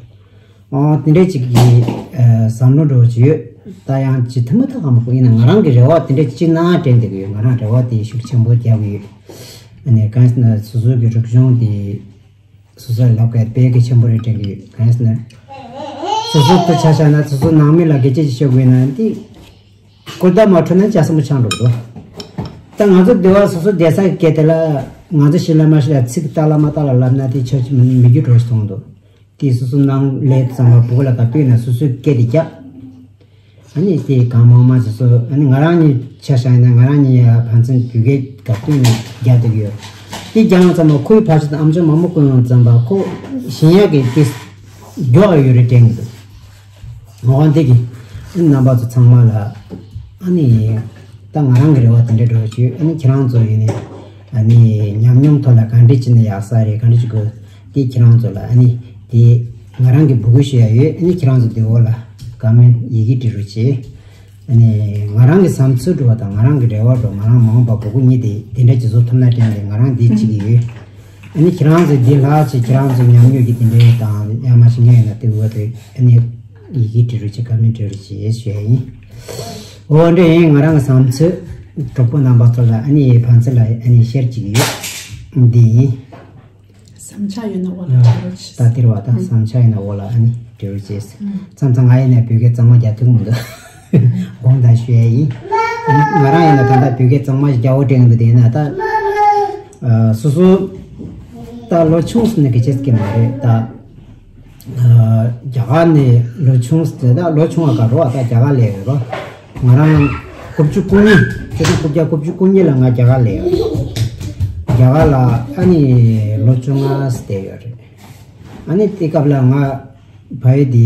ཨོ་དེ་འདྲའི་ཅིག་གི་བསམ་བློ་འགྲོ་ཅིག་ཡོད། ད་ཡང་ཅིག་ཐུབ་མ་ཐག་གམ་ཁོ་ཡིན་ན་ང་རང་གི་རེ་བ་དེ་འདྲ་ཅིག་གནང་དྲན་བསྡད་ཀྱི་ཡོད། ང་རང་རེ་བ་དེ་ཤུགས་ཆེན་པོ་རྒྱག་གི་ཡོད། ཨ་ནི་གང་ཡིན་ཟེར་ན་སོ་སོ་གི་རིག་གཞུང་དེ། སོ་སོར་ལབ་དགོས་དཔེ་གལ་ཆེན་པོ་རེད་དྲན་གྱི་ཡོད། གང་ཡིན་ཟེར་ན། སོ་སོ་དུ་ཆ་བཞག་ན་སོ་སོ་ནང་མི་ལ་སྐད་ཆ་ཅིག་ཤོད་དགོས་ན་འདི། སྐུར་བཏབ་མ་འཕྲོད་ན་ལྕགས་ཟམ་པ་ཆགས་འགྲོ་གི་འདུག་ད་ང་ཚོ་སྡེ་བ་སོ་སོ་བསྡད་ས་གི་སྐད་དེ་ལ་ང་ཚོ་ཤི་ལ་མ་ཤི་ལ་ཚིག་ཏག་ལ་མ་ཏག་ལ་ལབ་ན་དེ་ཆོག་ཅིག་མི་རྒྱུ་འགྲོ་ཞིག་མཐོང་འདུག་དེ་སོ་སོ་ནང་ལས་ཙམ་པ་སྤུ་གུ་ལ་ག་དུས་ན་སོ་སོའི་སྐད་དེ་རྒྱག་ཨ་ནི་དེ་གང་མང་མང་ཞིག་སོ། ཨ་ནི་ང་རང་གཉིས་ཆ་བཞག་ན་ང་རང་གཉིས་ཡ་ཕན་ཚུན་བོད་སྐད་ག་དུས་ནས་རྒྱག་བསྡད་ཀྱི་ཡོད། དེ་རྒྱག་ཡོང་ཙམ་པ་ཁོའི་ཕ་ཆེ་དང་ཨམ་ཅོག་མང་པོ་བསྐུར་ཡོང་ཙམ་པ་ཁོ་ཞེན་ཡག་གི་དེ་མགྱོགས་ཡོད་རེད་དྲན་གྱི་འདུག་འོ་འདི་གི་རྣམ་པ་ཚོ་ཚང་མ་ལ་ཨ་ནི་ད་ང་རང་གི་རེ་བ་དེ་འདྲ་འགྲོ་བྱུས། ཨ་ནི་ཁྱེད་རང་ཚོ་ཡིན་ནི་ཨ་ནི་ཉམས་མྱོང་ཐོག་ལ་ག་འདྲ་བྱས་ན་ཡག་ས་རེད། ག་འདྲ་བྱེད་དགོས་དེ་ཁྱེད་རང་ཚོ་ལ་ཨ་ནི་དེ་ང་རང་གི་འབོད་སྐུལ་ཞུ་ཡ་ཡོད། ཨ་ནི་ཁྱེད་རང་ཚོ་དེ་འོག་ལ་ཀ་མེན་ཡི་གེ་འབྲི་རོགས་བྱེད། ཨ་ནི་ང་རང་གི་བསམ་ཚུལ་འགྲོ་བ་དང་ང་རང་གི་རེ་བ་འགྲོ་ང་རང་མ་འོངས་པ་འབོད་སྐུལ་གཉིས་དེ་དེ་འདྲ་ཅིག་བཟོ་ཐུབ་ན་དྲན་ཏེ་ང་རང་འདི་བྱེད་ཀྱི་ཡོད། ཨ་ནི་ཁྱེད་རང་ཚོས་འདི་ལྷག་ཅིག་ཁྱེད་རང་ཚོའི་ཉམས་མྱོང་གི་དེ་འདྲའི་དང་ཡང་མ་ཤེས་མཁན་ཡོད་ན་དེ་འོག་ཏུ་ཨ་ནི་ཡི་གེ་འབྲི་རོགས་བྱེད། ཀ་མེན་འབྲི་རོགས་བྱེད་ཞུ་ཡ་ཡིན། འོ་འདྲ་ཡིན། ང་རང་གི་བསམ་ཚུལ་གྲོགས་པོ་རྣམ་པ་ཚོ་ལ་ཨ་ནི་ཕན་ཚུན་ལ་ཨ་ནི་ཤེར་བྱེད་ཀྱི་ཡོད། འདི་ཡིན། བསམ་འཆར་ཡོད་ན་འོག་ལ་འབྲི་རོགས་བྱེད། ད་དེར་བ་དང་བསམ་འཆར་ཡོད་ན་འོག་ལ་ཨ་ནི་འབྲི་རོགས་བྱེད། མཚམས་མཚམས་ང་ཡིན་ན་བོད་སྐད་གཙང་མ་རྒྱག་ཐུབ་མི་འདུག་དགོངས་དག་ཞུ་ཡ་ཡིན། ང་རང་ཡིན་ན་ད་ལྟ་བོད་སྐད་གཙང་མ་ཞིག་རྒྱག་འོ་དྲན་གི་འདུག་དེ་ཡིན་ན་ད་སོ་སོ་ད་ལོ་ཆུང་སོང་ན་སྐད་ཆ་སྐད་མ་རེད་ད། རྒྱ་གར་ནས་ལོ་ཆུང་ཟེར་ད་ལོ་ཆུང་བ་ག་རོ་བ་ད་རྒྱ་གར་ལས་ཡོད་རོ། ང་རང་དགུ་བཅུ་གོ་གཉིས་ཆིག་སྟོང་དགུ་བརྒྱ་དགུ་བཅུ་གོ་གཉིས་ལ་ང་རྒྱ་གར་ལས་ཡོད་རེད། རྒྱ་གར་ལ་ཨ་ནི་ལོ་བཅོ་ལྔ་བསྡད་ཡོད་རེད། ཨ་ནི་དེ་སྐབས་ལ་ང་ཕ་ཡུལ་དེ་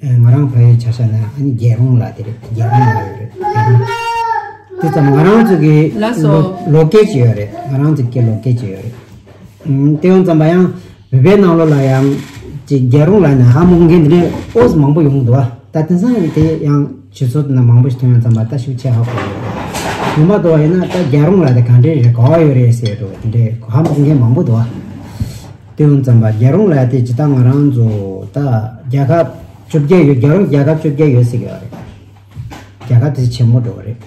ང་རང་ཕ་ཡུལ་ཆ་བཞག་ན་ཨ་ནི་རྒྱལ་རོང་ལ་དེ་རེད། རྒྱལ་རོང་ལ་ཡོད་རེད། རྒྱལ་རོང་དེ་ཙམ་ང་རང་ཚོ་གི་ལགས་སོ། ལོ་ལོ་སྐད་ཅིག་ཡོད་རེད། ང་རང་ཚོ་གི་ལོ་སྐད་ཅིག་ཡོད་རེད། ཨུམ། དེ་ཡོང་ཙམ་པ་ཡང་བོད་པའི་ནང་ལོགས་ལ་ཡང་ཅིག་རྒྱལ་རོང་ལ་ནི་ཧ་མོ་མཁན་དེ་འདྲའི་ཨོ་ཙི་མང་པོ་ཡོང་འདུག་བ། ད་དེང་སང་ཡང་དེ་ཡང་ཆུ་ཚོད་ན་མང་པོ་ཞིག་ཐོན་ཡོང་ཙམ་པ་ད་ཤུགས་ཆེ་ཧ་གོ་ཡོད་རེད། ཡོང་མ་འདུག་བ། ཡིན་ན་ད་རྒྱལ་རོང་ལ་དེ་ག་འདྲའི་རེད་ག་བ་ཡོད་རེད་ཟེར་འདུག་དེ་འདྲའི་ཧ་མོ་མཁན་མང་པོ་འདུག་བ། དེ་ཡོང་ཙམ་པ་རྒྱལ་རོང་ལ་དེ་ཇི་ལྟར་ང་རང་ཚོ་ད་རྒྱལ་ཁབ་བཅོ་བརྒྱད་ཡོད། རྒྱལ་རོང་རྒྱལ་ཁབ་བཅོ་བརྒྱད་ཡོད་ཟེར་གི་ཡོད་རེད། རྒྱལ་ཁབ་དེ་ཆེན་མོ་འགྲོ་གི་རེད།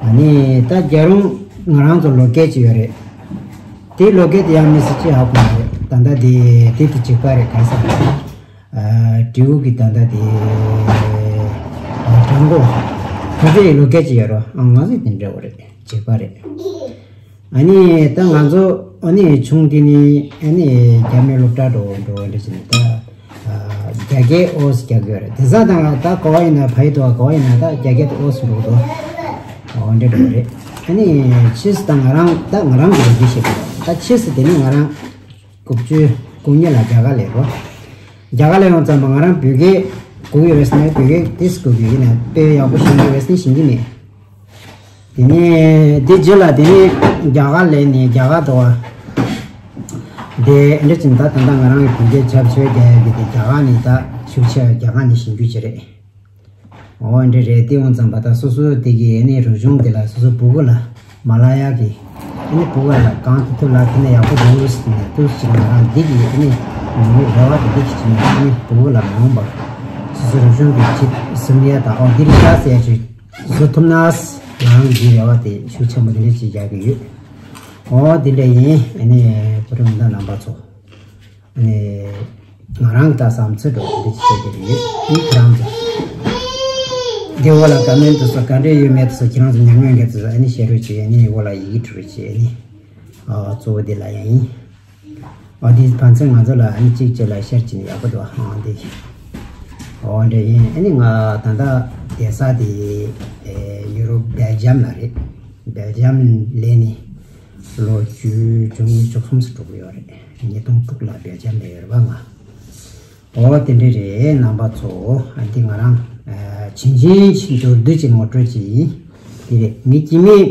ཨ་ནི་ད་རྒྱལ་རོང་ང་རང་ཚོ་ལོ་སྐད་ཅིག་ཡོད་རེད། དེའི་ལོ་སྐད་དེ་ཡང་མི་སྲིད་ཅི་ཧ་གོ་མ་རེད། ད་ལྟ་དེ་དེ་དེ་གཅིག་པ་རེད། ག་ས་རེད། ཨ་དྲེའུ་གི་ད་ལྟ་དེ་ཨ་དྲང་གོ་ཁ་ཚའི་ལོ་སྐད་ཅིག་ཡོད་རོ། ཨ་ང་ཚོ་དེ་འདྲ་བོ་རེད། གཅིག་པ་རེད། ཨ་ནི་ད་ང་ཚོ་ཨ་ནི་ཆུང་དེ་ནི་ཨ་ནི་རྒྱ་མི་སློབ་གྲྭ་འགྲོ་འགྲོ་འདྲ་བྱས་ནས་ད། རྒྱ་སྐད་ཨོ་ཙི་རྒྱག་གི་ཡོད་རེད། དེང་སང་ད་ད་ག་བ་ཡིན་ན་ཕ་ཡི་དོ་ག་བ་ཡིན་ན་ད་རྒྱ་སྐད་དེ་ཨོ་ཙི་འགྲོ་གི་འདུག་འོ་འདྲ་འགྲོ་གི་རེད། ཨ་ནི་ཕྱིས་སུ་ད་ང་རང་ད་ང་རང་གི་ལོ་རྒྱུས་བཤད་གི་ད་ཕྱིས་སུ་དེ་ནི་ང་རང་དགུ་བཅུ་གོ་གཉིས་ལ་རྒྱ་གར་ལ་ཡོད། རྒྱ་གར་ལ་ཡོང་ཙམ་པ་ང་རང་བོད་སྐད་གོ་གི་ཡོད་རེད་ཟེར་ན་བོད་སྐད་དེ་སུ་གོ་གི་ཡིན་ན་དཔེ་ཡག་པོ་ཤེས་ཀྱི་ཡོད་རེད་ཟེར་ན་ཤེས་ཀྱི་མེད། དེ་ནས་དེ་རྗེས་ལ་དེ་ནས་རྒྱ་གར་ལ་ནས་རྒྱ་གར་དུ་བ། དེ་འདྲ་ཅིག་ད་ད་ལྟ་ང་རང་གི་གོང་ཚད་ཆབ་ཆོས་རྒྱག་ཡག་གི་དེ་རྒྱ་གར་ནས་ད་ཤུགས་ཆེ་རྒྱ་གར་ནས་ཞིང་རྒྱུ་ཅི་རེད། འོ་འདྲ་རེད། དེ་འོང་ཙམ་པ་ད་སོ་སོ་དེ་གི་ཨ་ནི་རིག་གཞུང་དེ་ལ་སོ་སོ་བུ་གུ་ལ་མ་ལ་ཡག་གི་ཨ་ནི་བུ་གུ་ལ་གང་ཐུབ་ཐུབ་ལ་དེ་ནས་ཡག་པོ་འདུག་ཟེར་ནས་ཏུ་ཞིག་ང་རང་འདི་གི་ཨ་ནི་ངའི་རེ་བ་དེ་འདི་གི་ཅིག་ནས་ཨ་ནི་བུ་གུ་ལ་མ་འོངས་པར་སོ་སོ་རིག་གཞུང་གི་ཆེད་ཟིན་ཡ་དང་ཨོ་འདི་རེད་ཤག་ཟེར་ཡ་ཅིག་བཟོ་ཐུབ་ན། ང་རང་གི་རེ་བ་དེ་ཤུགས་ཆེན་པོ་དེ་འདྲ་ཞིག་རྒྱག་གི་ཡོད། འོ་དེ་འདྲ་ཡིན། ཨ་ནི་བུ་ཕྲུག་མི་སྣ་རྣམ་པ་ཚོ། ཨ་ནི་ང་རང་གི་ད་བསམ་ཚུལ་འདྲ་བོ་དེ་འདྲ་ཞིག་བཤད་ཀྱི་ཡོད། ཨ་ནི་ཁྱེད་རང་ཚོ་དེ་འོག་ལ་ཀ་མེན་ཊི་སོགས་ག་འདྲ་ཡོད་མེད་སོགས་ཁྱེད་རང་ཚོ་ཉམས་མྱོང་ཡོད་མཁན་ཚོ་ཨ་ནི་བཤད་རོགས་བྱེད། ཨ་ནི་འོག་ལ་ཡི་གེ་འབྲི་རོགས་བྱེད། ཨ་ནི་ཨ་གཙོ་བོ་དེ་ལ་ཡང་ཡིན། ཨ་དེ་ཕན་ཚུན་ང་ཚོ་ལ་ཨ་ནི་གཅིག་གཅིག་ལ་ཤེར་བྱེད་ན་ཡག་པོ་འདུག་ཨ་འདི། ཨོ་འདྲ་ཡིན། ཨ་ནི་ང་ད་ལྟ་བསྡད་ས་དེ་ཨེ་ཡུ་རོབ་སྦེལ་ཇམ་ལ་རེད། སྦེལ་ཇམ་ལ་ནི་ལོ་བཅུ་བཅུ་གཉིས་བཅུ་གསུམ་ཙམ་འགྲོ་གི་ཡོད་རེད། ཉིས་སྟོང་དྲུག་ལ་སྦེལ་ཇམ་ལ་ཡོད་རེད་པ་ང་། ཨོ་དེ་འདྲ་རེད། རྣམ་པ་ཚོ་ཨ་འདི་ང་རང་ཨ་བྱིན་ཅན་གྱི་མདོར་བསྡུས་ཀྱི་ངོ་སྤྲོད་ཅིག་ཡིན། དེ་རེད། ངའི་སྐྱེ་དམན་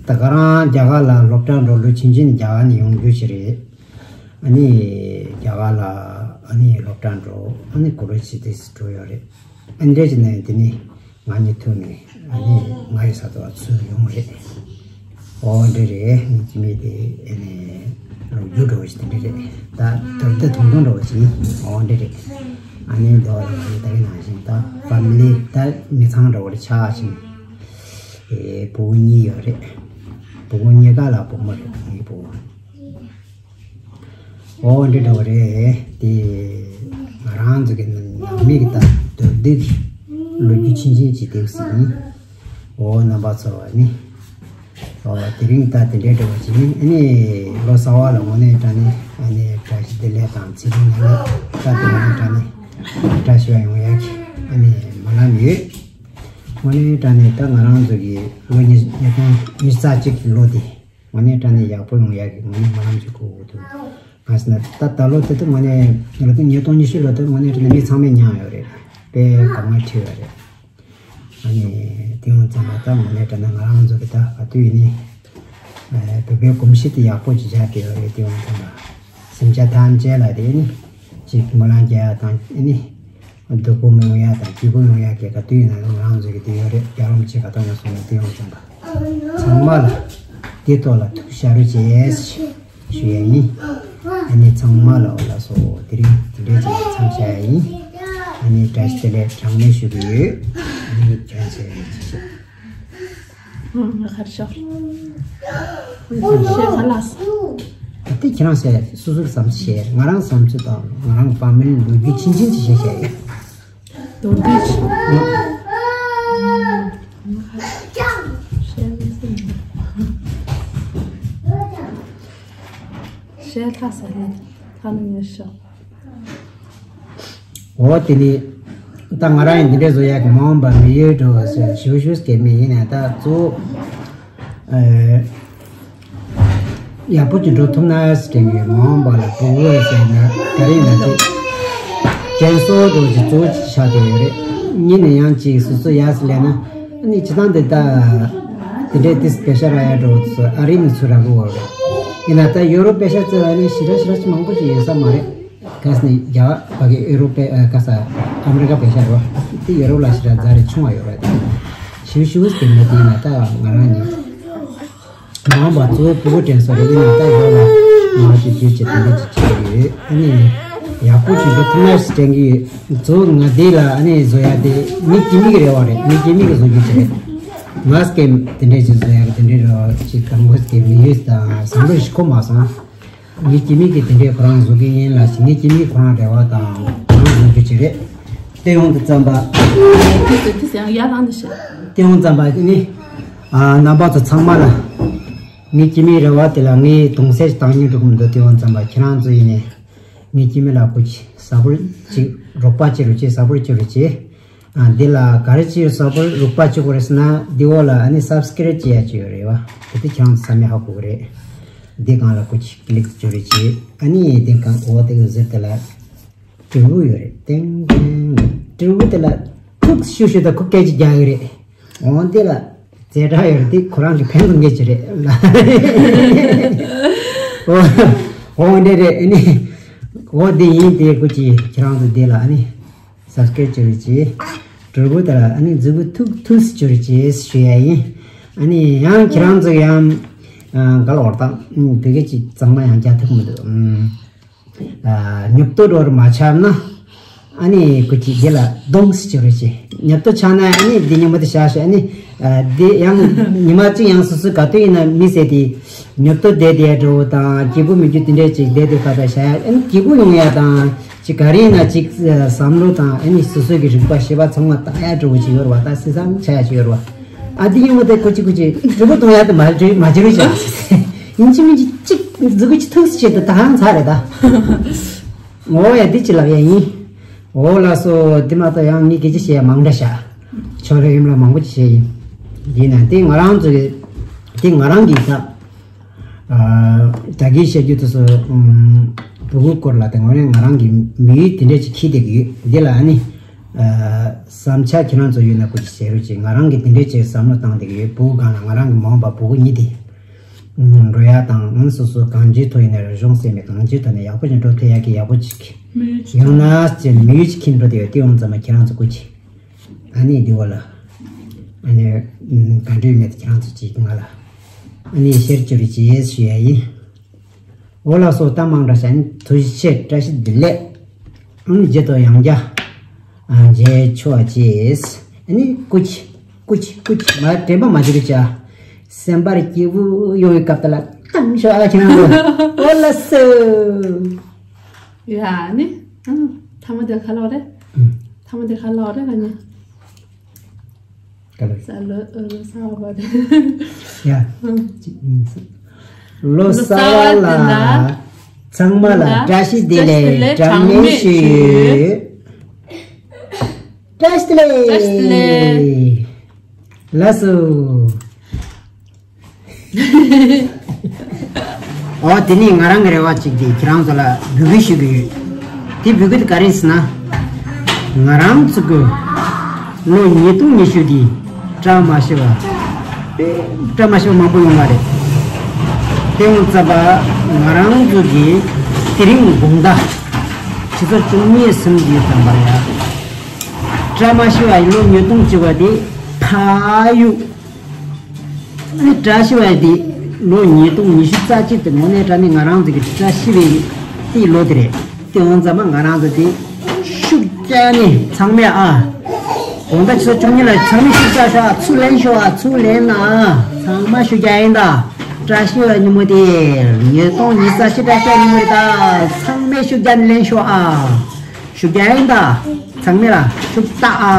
ད་ག་རང་རྒྱ་གར་ལ་སློབ་གྲྭ་འགྲོ་ལོ་བྱིན་ཅན་རྒྱ་གར་ནས་ཡོང་རྒྱུ་ཞིག་རེད། ཨ་ནི་རྒྱ་གར་ལ་ཨ་ནི་སློབ་གྲྭ་འགྲོ། ཨ་ནི་ཀོ་ལེཇ་དེ་འགྲོ་ཡོད་རེད། ཨ་འདྲས་ཀྱི་ནས་དེ་ནི་ང་གཉིས་ཐུག་ནས་ཨ་ནི་ང་ཡི་ས་ཐོག་ཚུར་ཡོང་རེད། ཨོ་འདྲས་རེད། ངའི་སྐྱེ་དམན་དེ་ཨ་ནི་ལོ་རྒྱུས་འདྲ་བོ་ཞིག་དེ་འདྲས་རེད། ད་དུར་དུ་ཐུང་ཐུང་འདྲ་བོ་ཞིག་ཡིན། ཨོ་འདྲས་རེད། ཨ་ནི་མདོ་ལ་ང་ཡི་ད་གི་ནང་བཞིན་ད་ཕ་མི་ལི་ད་མི་ཚང་འདྲ་བོ་རེད་ཆགས་ཤིང་། ཨེ་བུ་གཉིས་ཡོད་རེད། བུ་གཉིས་ཀ་ལ་བུ་མོ་རེད། ངའི་བུ། ཨོ་འདྲ་འདྲ་བོ་རེད་དེ། ང་རང་ཚོ་གི་ནང་མི་གི་ད་མདོར་བསྡུས་ཀྱི་ལོ་རྒྱུས་ཆུང་ཆུང་ཅིག་དེ་ཟིན། ཨོ་རྣམ་པ་ཚོ་ནི། ཨོ་དེ་རིང་ད་དེ་འདྲའི་འདྲ་བོ་ཅིག་ཡིན། ཨ་ནི་ལོ་གསར་བ་ལ་དངོས་གནས་དྲང་གནས་ཨ་ནི་བཀྲ་ཤིས་བདེ་ལེགས་དང་ཚེ་རིང་ནད་མེད་ད་དེ་རིང་དྲང་གནས་བཀྲ་ཤིས་པ་ཡོང་ཡག་གི་ཨ་ནི་སྨོན་ལམ་ཡོད། དངོས་གནས་དྲང་གནས་ད་ང་རང་ཚོ་གི་ལོ་ཉིས་ཉིས་སྟོང་ཉི་ཤུ་རྩ་གཅིག་གི་ལོ་འདི་དངོས་གནས་དྲང་གནས་ཡག་པོ་ཡོང་ཡག་གི་དངོས་གནས་སྨོན་ལམ་ཞིག་འཁོར་དགོས་འདུག་ག་ཟེར་ན་ད་ད་ལོ་དེ་དུས་དངོས་གནས་ལོ་དུས་ཉིས་སྟོང་ཉི་ཤུ་ལོ་དུས་དངོས་གནས་དྲང་གནས་མི་ཚང་མས་མྱངས་ཡོད་རེད། དཔེ་གོ་ང་ཁྲིད་ཡོད་རེད། ཨ་ནི་དེ་ཡོང་ཙམ་པ་ད་དངོས་གནས་དྲང་གནས་ང་རང་ཚོ་གི་ད་ག་དུས་ཡིན་ནི་བོད་པའི་གོམས་གཤིས་དེ་ཡག་པོ་ཅིག་ཆགས་ཀྱི་ཡོད་རེད། དེ་ཡོང་ཙམ་པ་སེམས་ཅན་ཐམས་ཅད་ལ་དེ་ནི་ཅིག་སྨོན་ལམ་རྒྱག་ཡ་དང་ཨ་ནི། སྡུག་པོ་མི་ཡོང་ཡ་དང་སྐྱིད་པོ་ཡོང་ཡ་གི་ག་དུས་ཡིན་ན་ཡང་རང་ཚོ་གི་དེ་ཡོད་རེད། རྒྱལ་རོམ་ཆེ་ག་ཐོག་ན་སོང་ནས་དེ་ཡོང་ཙམ་པ་ཚང་མ་ལ་དེ་ཐོག་ལ་ཐུགས་ཤ་རུ་བྱས་ཞུ་ཡ་ཡིན། ཨ་ནི་ཚང་མ་ལ་འོ་ལགས་སོ། དེ་རིང་དེ་འདྲའི་ཅིག་མཚམས་བཞག་ཡ་ཡིན། ཨ་ནི་བཀྲ་ཤིས་བདེ་ལེགས་གྲངས་མེད་ཞུ་གི་ཡོད། ཨ་ནི་བྱོན་ཚེ་ཡིན་ཅི་ཞིག་ང་ཁར་ཤོག་ཤེས་ག་ལ་སོང་། ད་ལྟ་ཁྱེད་རང་བཤད་སོ་སོའི་བསམ་ཚུལ་བཤད། ང་རང་བསམ་ཚུལ་དང་ང་རང་ཕ་མིའི་ལོ་རྒྱུས་ཆུང་ཆུང་ཅིག་བཤད་བཤད་ཡོད། མདོར་བསྡུས་ཤིག་བཤད་ལྷ་ས་ལ་ཐ་ན་ཉེར་ཤོག་འོ་དེ་ནི་ད་ང་རང་ཡང་འདི་འདྲའི་བཟོ་ཡག་གི་མ་འོངས་པ་མི་ཡོད་འགྲོ་ཟེར་ཞུ་ཞུ་སྐད་མེད་ཡིན་ནས་ད་གཙོ་བོ་ཡག་པོ་ཅིག་འགྲོ་ཐུབ་ན་ཟེར་གྱི་ཡོད། མ་འོངས་པ་ལ་གོ་བོ་ཟེར་ན་ག་རེ་ཡིན་ན་ཅིག་དྲན་གསོ་འགྲོ་ཅིག་གཙོ་བོ་ཅིག་ཆགས་བསྡད་ཡོད་རེད། གཉིས་ནས་ཡང་ཅིག་སོ་སོ་ཡག་ཟེར་ལས་ན་ཨ་ནི་སྤྱི་བཏང་དེ་ད་དེ་འདྲའི་ཏིས་པེ་ཤ་རག་ཡ་འགྲོ་ཚོ་ཨ་རི་ནས་ཚུར་རག་གི་ཡོད་རེད། ཡིན་ན་ད་ཡོ་རོབ་པེ་ཤ་བཙལ་བ་ནི་ཞེ་དྲག་ཞེ་དྲག་ཅིག་མང་པོ་ཞིག་ཡོད་ས་མ་རེད། ག་ས་ནས་རྒྱ་གར་གི་ཨེ་རོ་པའི་ཨ་ག་ས་ཨ་མི་རི་ཀ་པེ་ཤ་རོ། དེ་ཡོ་རོབ་ལ་ཞེ་དྲག་རྫ་རེ་ཆུང་བ་ཡོད་རེད། ཞིབ་ཞིབ་དེ་མི་དེ་ན་ད་ང་རང་ཉིད་མ་འོངས་པ་གཙོ་བོ་ཕྲུ་གུ་དྲན་གསོ་རེད། ཡིན་ན་ད་ཡོ་རོབ་ལ་ང་ཅིག་རྒྱུད་ཅིག་དེ་འདྲ་ཅིག་བྱེད་ཀྱི་ཡོད། ཨ་ནི་ཡག་པོ་ཅིག་འགྲོ་ཐུབ་ན་ཞིག་དྲན་གྱི་ཡོད། གཙོ་བོ་ང་དེ་ལ་ཨ་ནི་བཟོ་ཡ་དེ་མི་སྐྱེ་མི་གི་རེ་བ་རེད། མི་སྐྱེ་མི་གི་བཟོ་རྒྱུ་ཅིག་རེད། ང་སྐད་དེ་འདྲས་ཅིག་བཟོ་ཡ་གི་དེ་འདྲས་རེ་བ་ཅིག་དང་པོ་སྐད་མི་ཡོད་དང་བསམ་བློ་ཞིག་འཁོར་མ་སོང་། མི་སྐྱེ་མི་གི་དེ་འདྲའི་ཁོ་རང་བཟོ་གི་ཡིན་ལ་ཞིག་མི་སྐྱེ་མི་ཁོ་རང་རེ་བ་དང་ཁོ་རང་བཟོ་རྒྱུ་ཅིག་རེད། དེ་ཡོང་དུ་བརྩམས་པ། དེ་དེ་ཡང་ཡར་ལངས་ནས་བཤད། དེ་ཡོང་བརྩམས་པ་ནི། ཨ་རྣམ་པ་ཚོ་ཚང་མ་ལ། ངའི་སྐྱེ་མིའི་རེ་བ་དེ་ལ་ངས་དུང་སེར་བཏང་སྙིང་འདོད་ཀྱི་མི་འདུག་དེ་ཡོང་བརྩམས་པ་ཁྱེད་རང་ཚོ་ཡིན་ནས། ངའི་སྐྱེ་མི་ལ་སྐུ་མཁྱེན་གཟབ་པོ་ཅིག་རོགས་པ་བྱེད་རོགས་བྱེད། གཟབ་པོ་བྱེད་རོགས་བྱེད། ཨ་འདི་ལ་ག་རེ་བྱེད་གཟབ་པོ་རོགས་པ་བྱེད་དགོས་རེད་ཟེར་ན་འདི་འོག་ལ་ཨ་ནི་སབ་སི་ཀེ་རེབ་བྱེད་ཡ་ཅིག་ཡོད་རེད་བ། དེ་དུས་ཁྱེད་རང་ཚོ་ས་མིག་ཧ་གོ་གི་རེད། འདི་སྒང་ལ་སྐུ་མཁྱེན་ཀི་ལིག་བྱེད་རོགས་བྱེད། ཨ་ནི་འདི་སྒང་འོག་དེ་གི་ཟུར་དེ་ལ་དྲིལ་བུ་ཡོད་རེད། ཏེང་ཏེང་། དྲིལ་བུ་དེ་ལ་ཐུག་ཤུ་ཤུ་དང་ཁུག་སྐད་ཅིག་རྒྱག་གི་རེད། འོང་དེ་ལ་རྩེ་གྲ་ཡོད་རེད། དེ་ཁོ་རང་གི་ཕན་ཐོགས་ངེས་ཀྱི་རེད། འོ་འོང་དེ་རེད། ཨ་ནི་འོ་དེ་ཡིན། དེ་སྐུ་མཁྱེན་ཁྱེད་རང་ཚོ་དེ་ལ་ཨ་ནི་སབ་སི་ཀེ་རེབ་བྱེད་རོགས་བྱེད། དྲིལ་བུ་དེ་ལ་ཨ་ནི་མཛུ་གུ་ཐུག་ཐུག་བྱེད་རོགས་བྱེད་ཞུ་ཡ་ཡིན། ཨ་ནི་ཡང་ཁྱེད་རང་ཚོ་ཡང་ག་ལ་འོར་དང་བོད་སྐད་ཅིག་གཙང་མ་ཡང་རྒྱག་ཐུབ་མི་འདུག་ཨ་ཉོབ་ཏོ་འགྲོ་བར་མ་ཆགས་ན། ཨ་ནི་སྐུ་མཁྱེན་དེ་ལ་གདོང་སི་བྱེད་རོགས་བྱེད། ཉོབ་ཏོ་ཆགས་ན་ཨ་ནི་འདི་ཉིན་མོ་དེ་བཞག་ཤོག་ཨ་ནི་ཨ་འདི་ཡང་ཉི་མ་གཅིག་ཡང་སོ་སོ་ག་དུས་ཡིན་ན་མི་ཟེར་དེ་ཉོབ་ཏོ་བསྡད་བསྡད་འགྲོ་བ་དང་སྐྱིད་པོ་མི་རྒྱུ་དེ་འདྲས་ཅིག་བསྡད་དུས་ཁ་ད་བཞག་ཡ། ཨ་ནི་སྐྱིད་པོ་ཡོང་ཡ་དང་ཅིག་ག་རེ་ཡིན་ན་ཅིག་བསམ་བློ་དང་ཨ་ནི་སོ་སོ་གི་རིག་པ་ཤེས་པ་ཚང་མ་བཏང་ཡ་འགྲོ་བ་ཅིག་ཡོད་རེད་བ། ད་སི་སམ་ཆ་ཡ་ཅིག་ཡོད་རེད་བ། ཨ་འདི་ཉིན་མོ་དེ་སྐུ་མཁྱེན་སྐུ་མཁྱེན་རི་མོ་གཏོང་ཡ་དེ་མ་བྱེད་མ་བྱེད་རོགས་བྱེད། ཡིན་གཅིག་མིན་གཅིག་ཅིག་མཛུ་གུ་ཅི་ཐུགས་སུ་ཆེད་དུ་ད་ཧང་ཚ་རེད་ད། འོ་ཡ་འདི་ཅི་ལབ་ཡ་ཡིན། འོ་ལགས་སོ། འདི་མ་གཏོགས་ཡང་ངས་སྐད་ཆ་བཤད་ཡ་མང་འདྲ་ཤག་ཕྱོགས་རེ་ཡུམ་ལ་མང་པོ་ཅིག་བཤད་ཡིན། ཡིན་ན་འདི་ང་རང་ཚོ་གི་འདི་ང་རང་གི་ད། ད་གིན་བཤད་རྒྱུ་དུ་སུ། བུ་གུ་སྐོར་ལ་དེ་ངོ་ནས་ང་རང་གི་མི་ཡུལ་དེ་འདྲས་ཅིག་འཁྱེར་བསྡད་ཀྱི་ཡོད། འདི་ལ་ཨ་ནི། བསམ་འཆར་ཁྱེད་རང་ཚོ་ཡོད་ན་སྐུ་ཅིག་བྱེད་རོགས་གྱིས། ང་རང་གི་དེ་འདྲས་ཅིག་བསམ་བློ་བཏང་བསྡད་ཀྱི་ཡོད། བུ་གུ་སྒང་ལ་ང་རང་གི་མ་འོངས་པ་བུ་གུ་གཉིས་དེ། འགྲོ་ཡ་དང་ཨང་སོ་སོ་གང་ཅིའི་ཐོག་ཡིན་ན་རེད། གཞུང་སེམས་པའི་གང་ཅིའི་ཐོག་ནས་ཡག་པོ་ཞིག་འགྲོ་ཐུབ་ཡ་གི་ཡག་པོ་ཅིག་ཡོང་ན་ཅེས་མི་ཡུལ་ཅིག་འཁྱེར་འགྲོ་བསྡད་ཡོད། དེ་ཡོང་ཙམ་མ་ཁྱེད་རང་ཚོ་སྐུ་ཅིག་ཨ་ནི་འདི་བ་ལ། ཨ་ནི། ག་འདྲ་ཡོད་མེད་ཁྱེད་རང་ཚོ་ཅིག་ང་ལ། ཨ་ནི་ཤེར་བཅུག་རེ་བྱེད་ཞུ་ཡ་ཡིན། འོ་ལགས་སོ། ད་མང་དྲགས་ཤག་ཨ་ནི་ཐུགས་རྗེ་ཆེ། བཀྲ་ཤིས་བདེ་ལེགས། ཨ་ནི་རྗེས་ཐོག་ཡང་བསྐྱར། ཨ་མཇལ་ཆོག་ཅེས། ཨ་ནི་སྐུ་མཁྱེན། སྐུ་མཁྱེན། སྐུ་མཁྱེན། མ་དྲན་པ་མ་བྱེད་རོགས་བྱ། སེམས་པར་སྐྱིད་པོ་ཡོང་བའི་སྐབས་དེ་ལ་གཏམ་ཤོག་ཨ་ཁྱེད་རང་ཚོ། འོ་ལགས་སོ། ཡ་ནི། ཨ། ཐ་མ་དེ་ཁ་ལོག་རེད། ཨུ། ཐ་མ་དེ་ཁ་ལོག་རེད་ང་ནི། ག་ལ། ས་ལོ་ལོ་གསར་བ་རེད། ཡ། ཨུ། གཅིག་གཉིས་གསུམ། ལོ་གསར་བ་ལ། ཚང་མ་ལ་བཀྲ་ཤིས་བདེ་ལེགས་གྲངས་མེད་ཞུ། བཀྲ་ཤིས་བདེ་ལེགས། བཀྲ་ཤིས་བདེ་ལེགས། ལགས་སོ། ཨོ་དེ་ནས་ང་རང་གི་རེ་བ་གཅིག་དེ་ཁྱེད་རང་ཚོ་ལ་འབོད་སྐུལ་ཞུ་གི་ཡོད། དེ་འབོད་སྐུལ་དེ་ག་རེ་ཟེར་ན། ང་རང་ཚོ་གི་ལོ་ཉིས་སྟོང་ཉི་ཤུ་དེ་བཀྲ་མ་ཤིས་པ། བཀྲ་མ་ཤིས་པ་མང་པོ་ཡོང་བ་རེད། དེ་ཡོང་ཙམ་པ་ང་རང་ཚོ་གི་དེ་རིང་དགོང་དག་ཆུ་ཚོད་བཅུ་གཉིས་ཟིན་གྱི་ཙམ་པ་ཡ། བཀྲ་མ་ཤིས་པ་ལོ་ཉིས་སྟོང་བཅུ་པ་དེ་ཕ་ཡུ། ཨ་ནི་བཀྲ་ཤིས་པ་དེ་ལོ་ཉིས་སྟོང་ཉི་ཤུ་རྩ་གཅིག་དེ་དངོས་གནས་དྲང་གནས་ང་རང་ཚོ་གི་བཀྲ་ཤིས་པའི་དེའི་ལོ་དེ་རེད། དེ་འོང་ཙམ་པ་ང་རང་ཚོ་དེ་ཤུགས་རྒྱག་ནས་ཚང་མས་ཨ། དགོང་དག་ཆུ་ཚོད་བཅུ་གཉིས་ལ་ཚང་མས་ཤུགས་རྒྱག་ཤོག་ཨ། ཚུར་ལེན་ཤོག་ཨ། ཚུར་ལེན་ན་ཨ། ཚང་མ་ཤུགས་རྒྱག་ཡིན་ད། བཀྲ་ཤིས་པའི་ཉིན་མོ་དེ་ཉིས་སྟོང་ཉི་ཤུ་རྩ་བཞི་བཀྲ་ཤིས་པའི་ཉིན་མོ་རེད་ད། ཚང་མས་ཤུགས་རྒྱག་ནས་ལེན་ཤོག་ཨ། ཤུགས་རྒྱག་ཡིན་ད། ཚང་མས་ལ་ཤུགས་རྒྱག་ཨ།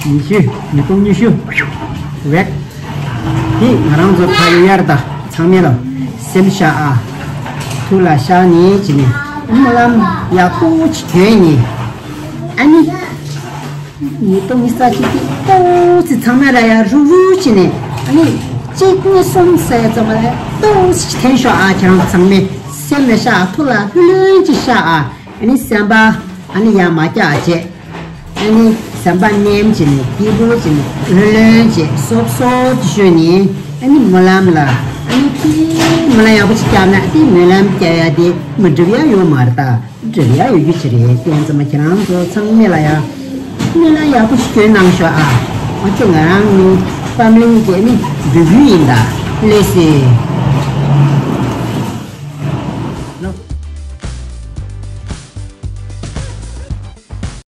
ཉི་ཤུ། ཉིས་སྟོང་ཉི་ཤུ། ཝེག་དེ་ང་རང་ཚོ་ཕ་ཡུལ་ཡར་ད་ཚང་མས་ལ་སེམས་བཞག་ཨ། ཐུགས་ལ་བཞག་ནས་བྱས་ནས་སྨོན་ལམ་ཡག་པོ་ཅིག་བརྒྱབ་ནས་ཨ་ནི། ཉིས་སྟོང་ཉི་ཤུ་རྩ་གཅིག་གི་ཏོག་ཙི་ཚང་མ་ར་ཡ་རུག་རུག་བྱས་ནས་ཨ་ནི་གཅིག་གཉིས་གསུམ་ཟེར་ཙམ་པ་ལ་ཏོག་ཙི་འཐེན་ཤོག་ཨ། ཁྱེད་རང་ཚང་མས་སེམས་ལ་བཞག་ཐུགས་ལ་ལྷུར་ལེན་ཅིག་བཞག་ཨ། ཨ་ནི་སེམས་པ་ཨ་ནི་ཡ་མ་སྐྱག་བྱས། ཨ་ནི་སེམས་པ་ནེམ་བྱས་ནས་སྐྱིད་པོ་བྱས་ནས་ལྷུར་ལེན་བྱས་སོབ་སོབ་ཅིག་ཞུས་ནས་ཨ་ནི་སྨོན་ལམ་ལ་ཨ་ནི་དེ་སྨོན་ལམ་ཡག་པོ་ཅིག་བརྒྱབ་ན་དེ་སྨོན་ལམ་བརྒྱབ་ཡ་དེ་མི་འགྲུབ་ཡ་ཡོད་མ་རེད་ད། འགྲུབ་ཡ་ཡོད་རྒྱུ་ཅིག་རེད། དེ་ཡང་ཚང་མ་ཁྱེད་རང་ཚོ་ཚང་མས་ལ་ཡ་སྨོན་ལམ་ཡག་པོ་ཞིག་སྐྱོན་གནང་ཤོག་ཨ། ཨ་ཙི་ང་རང་ནི་ཕ་མི་ལི་གཉིས་ཀས་ནི་འབོད་སྐུལ་ཡིན་ད། ལགས་སེ།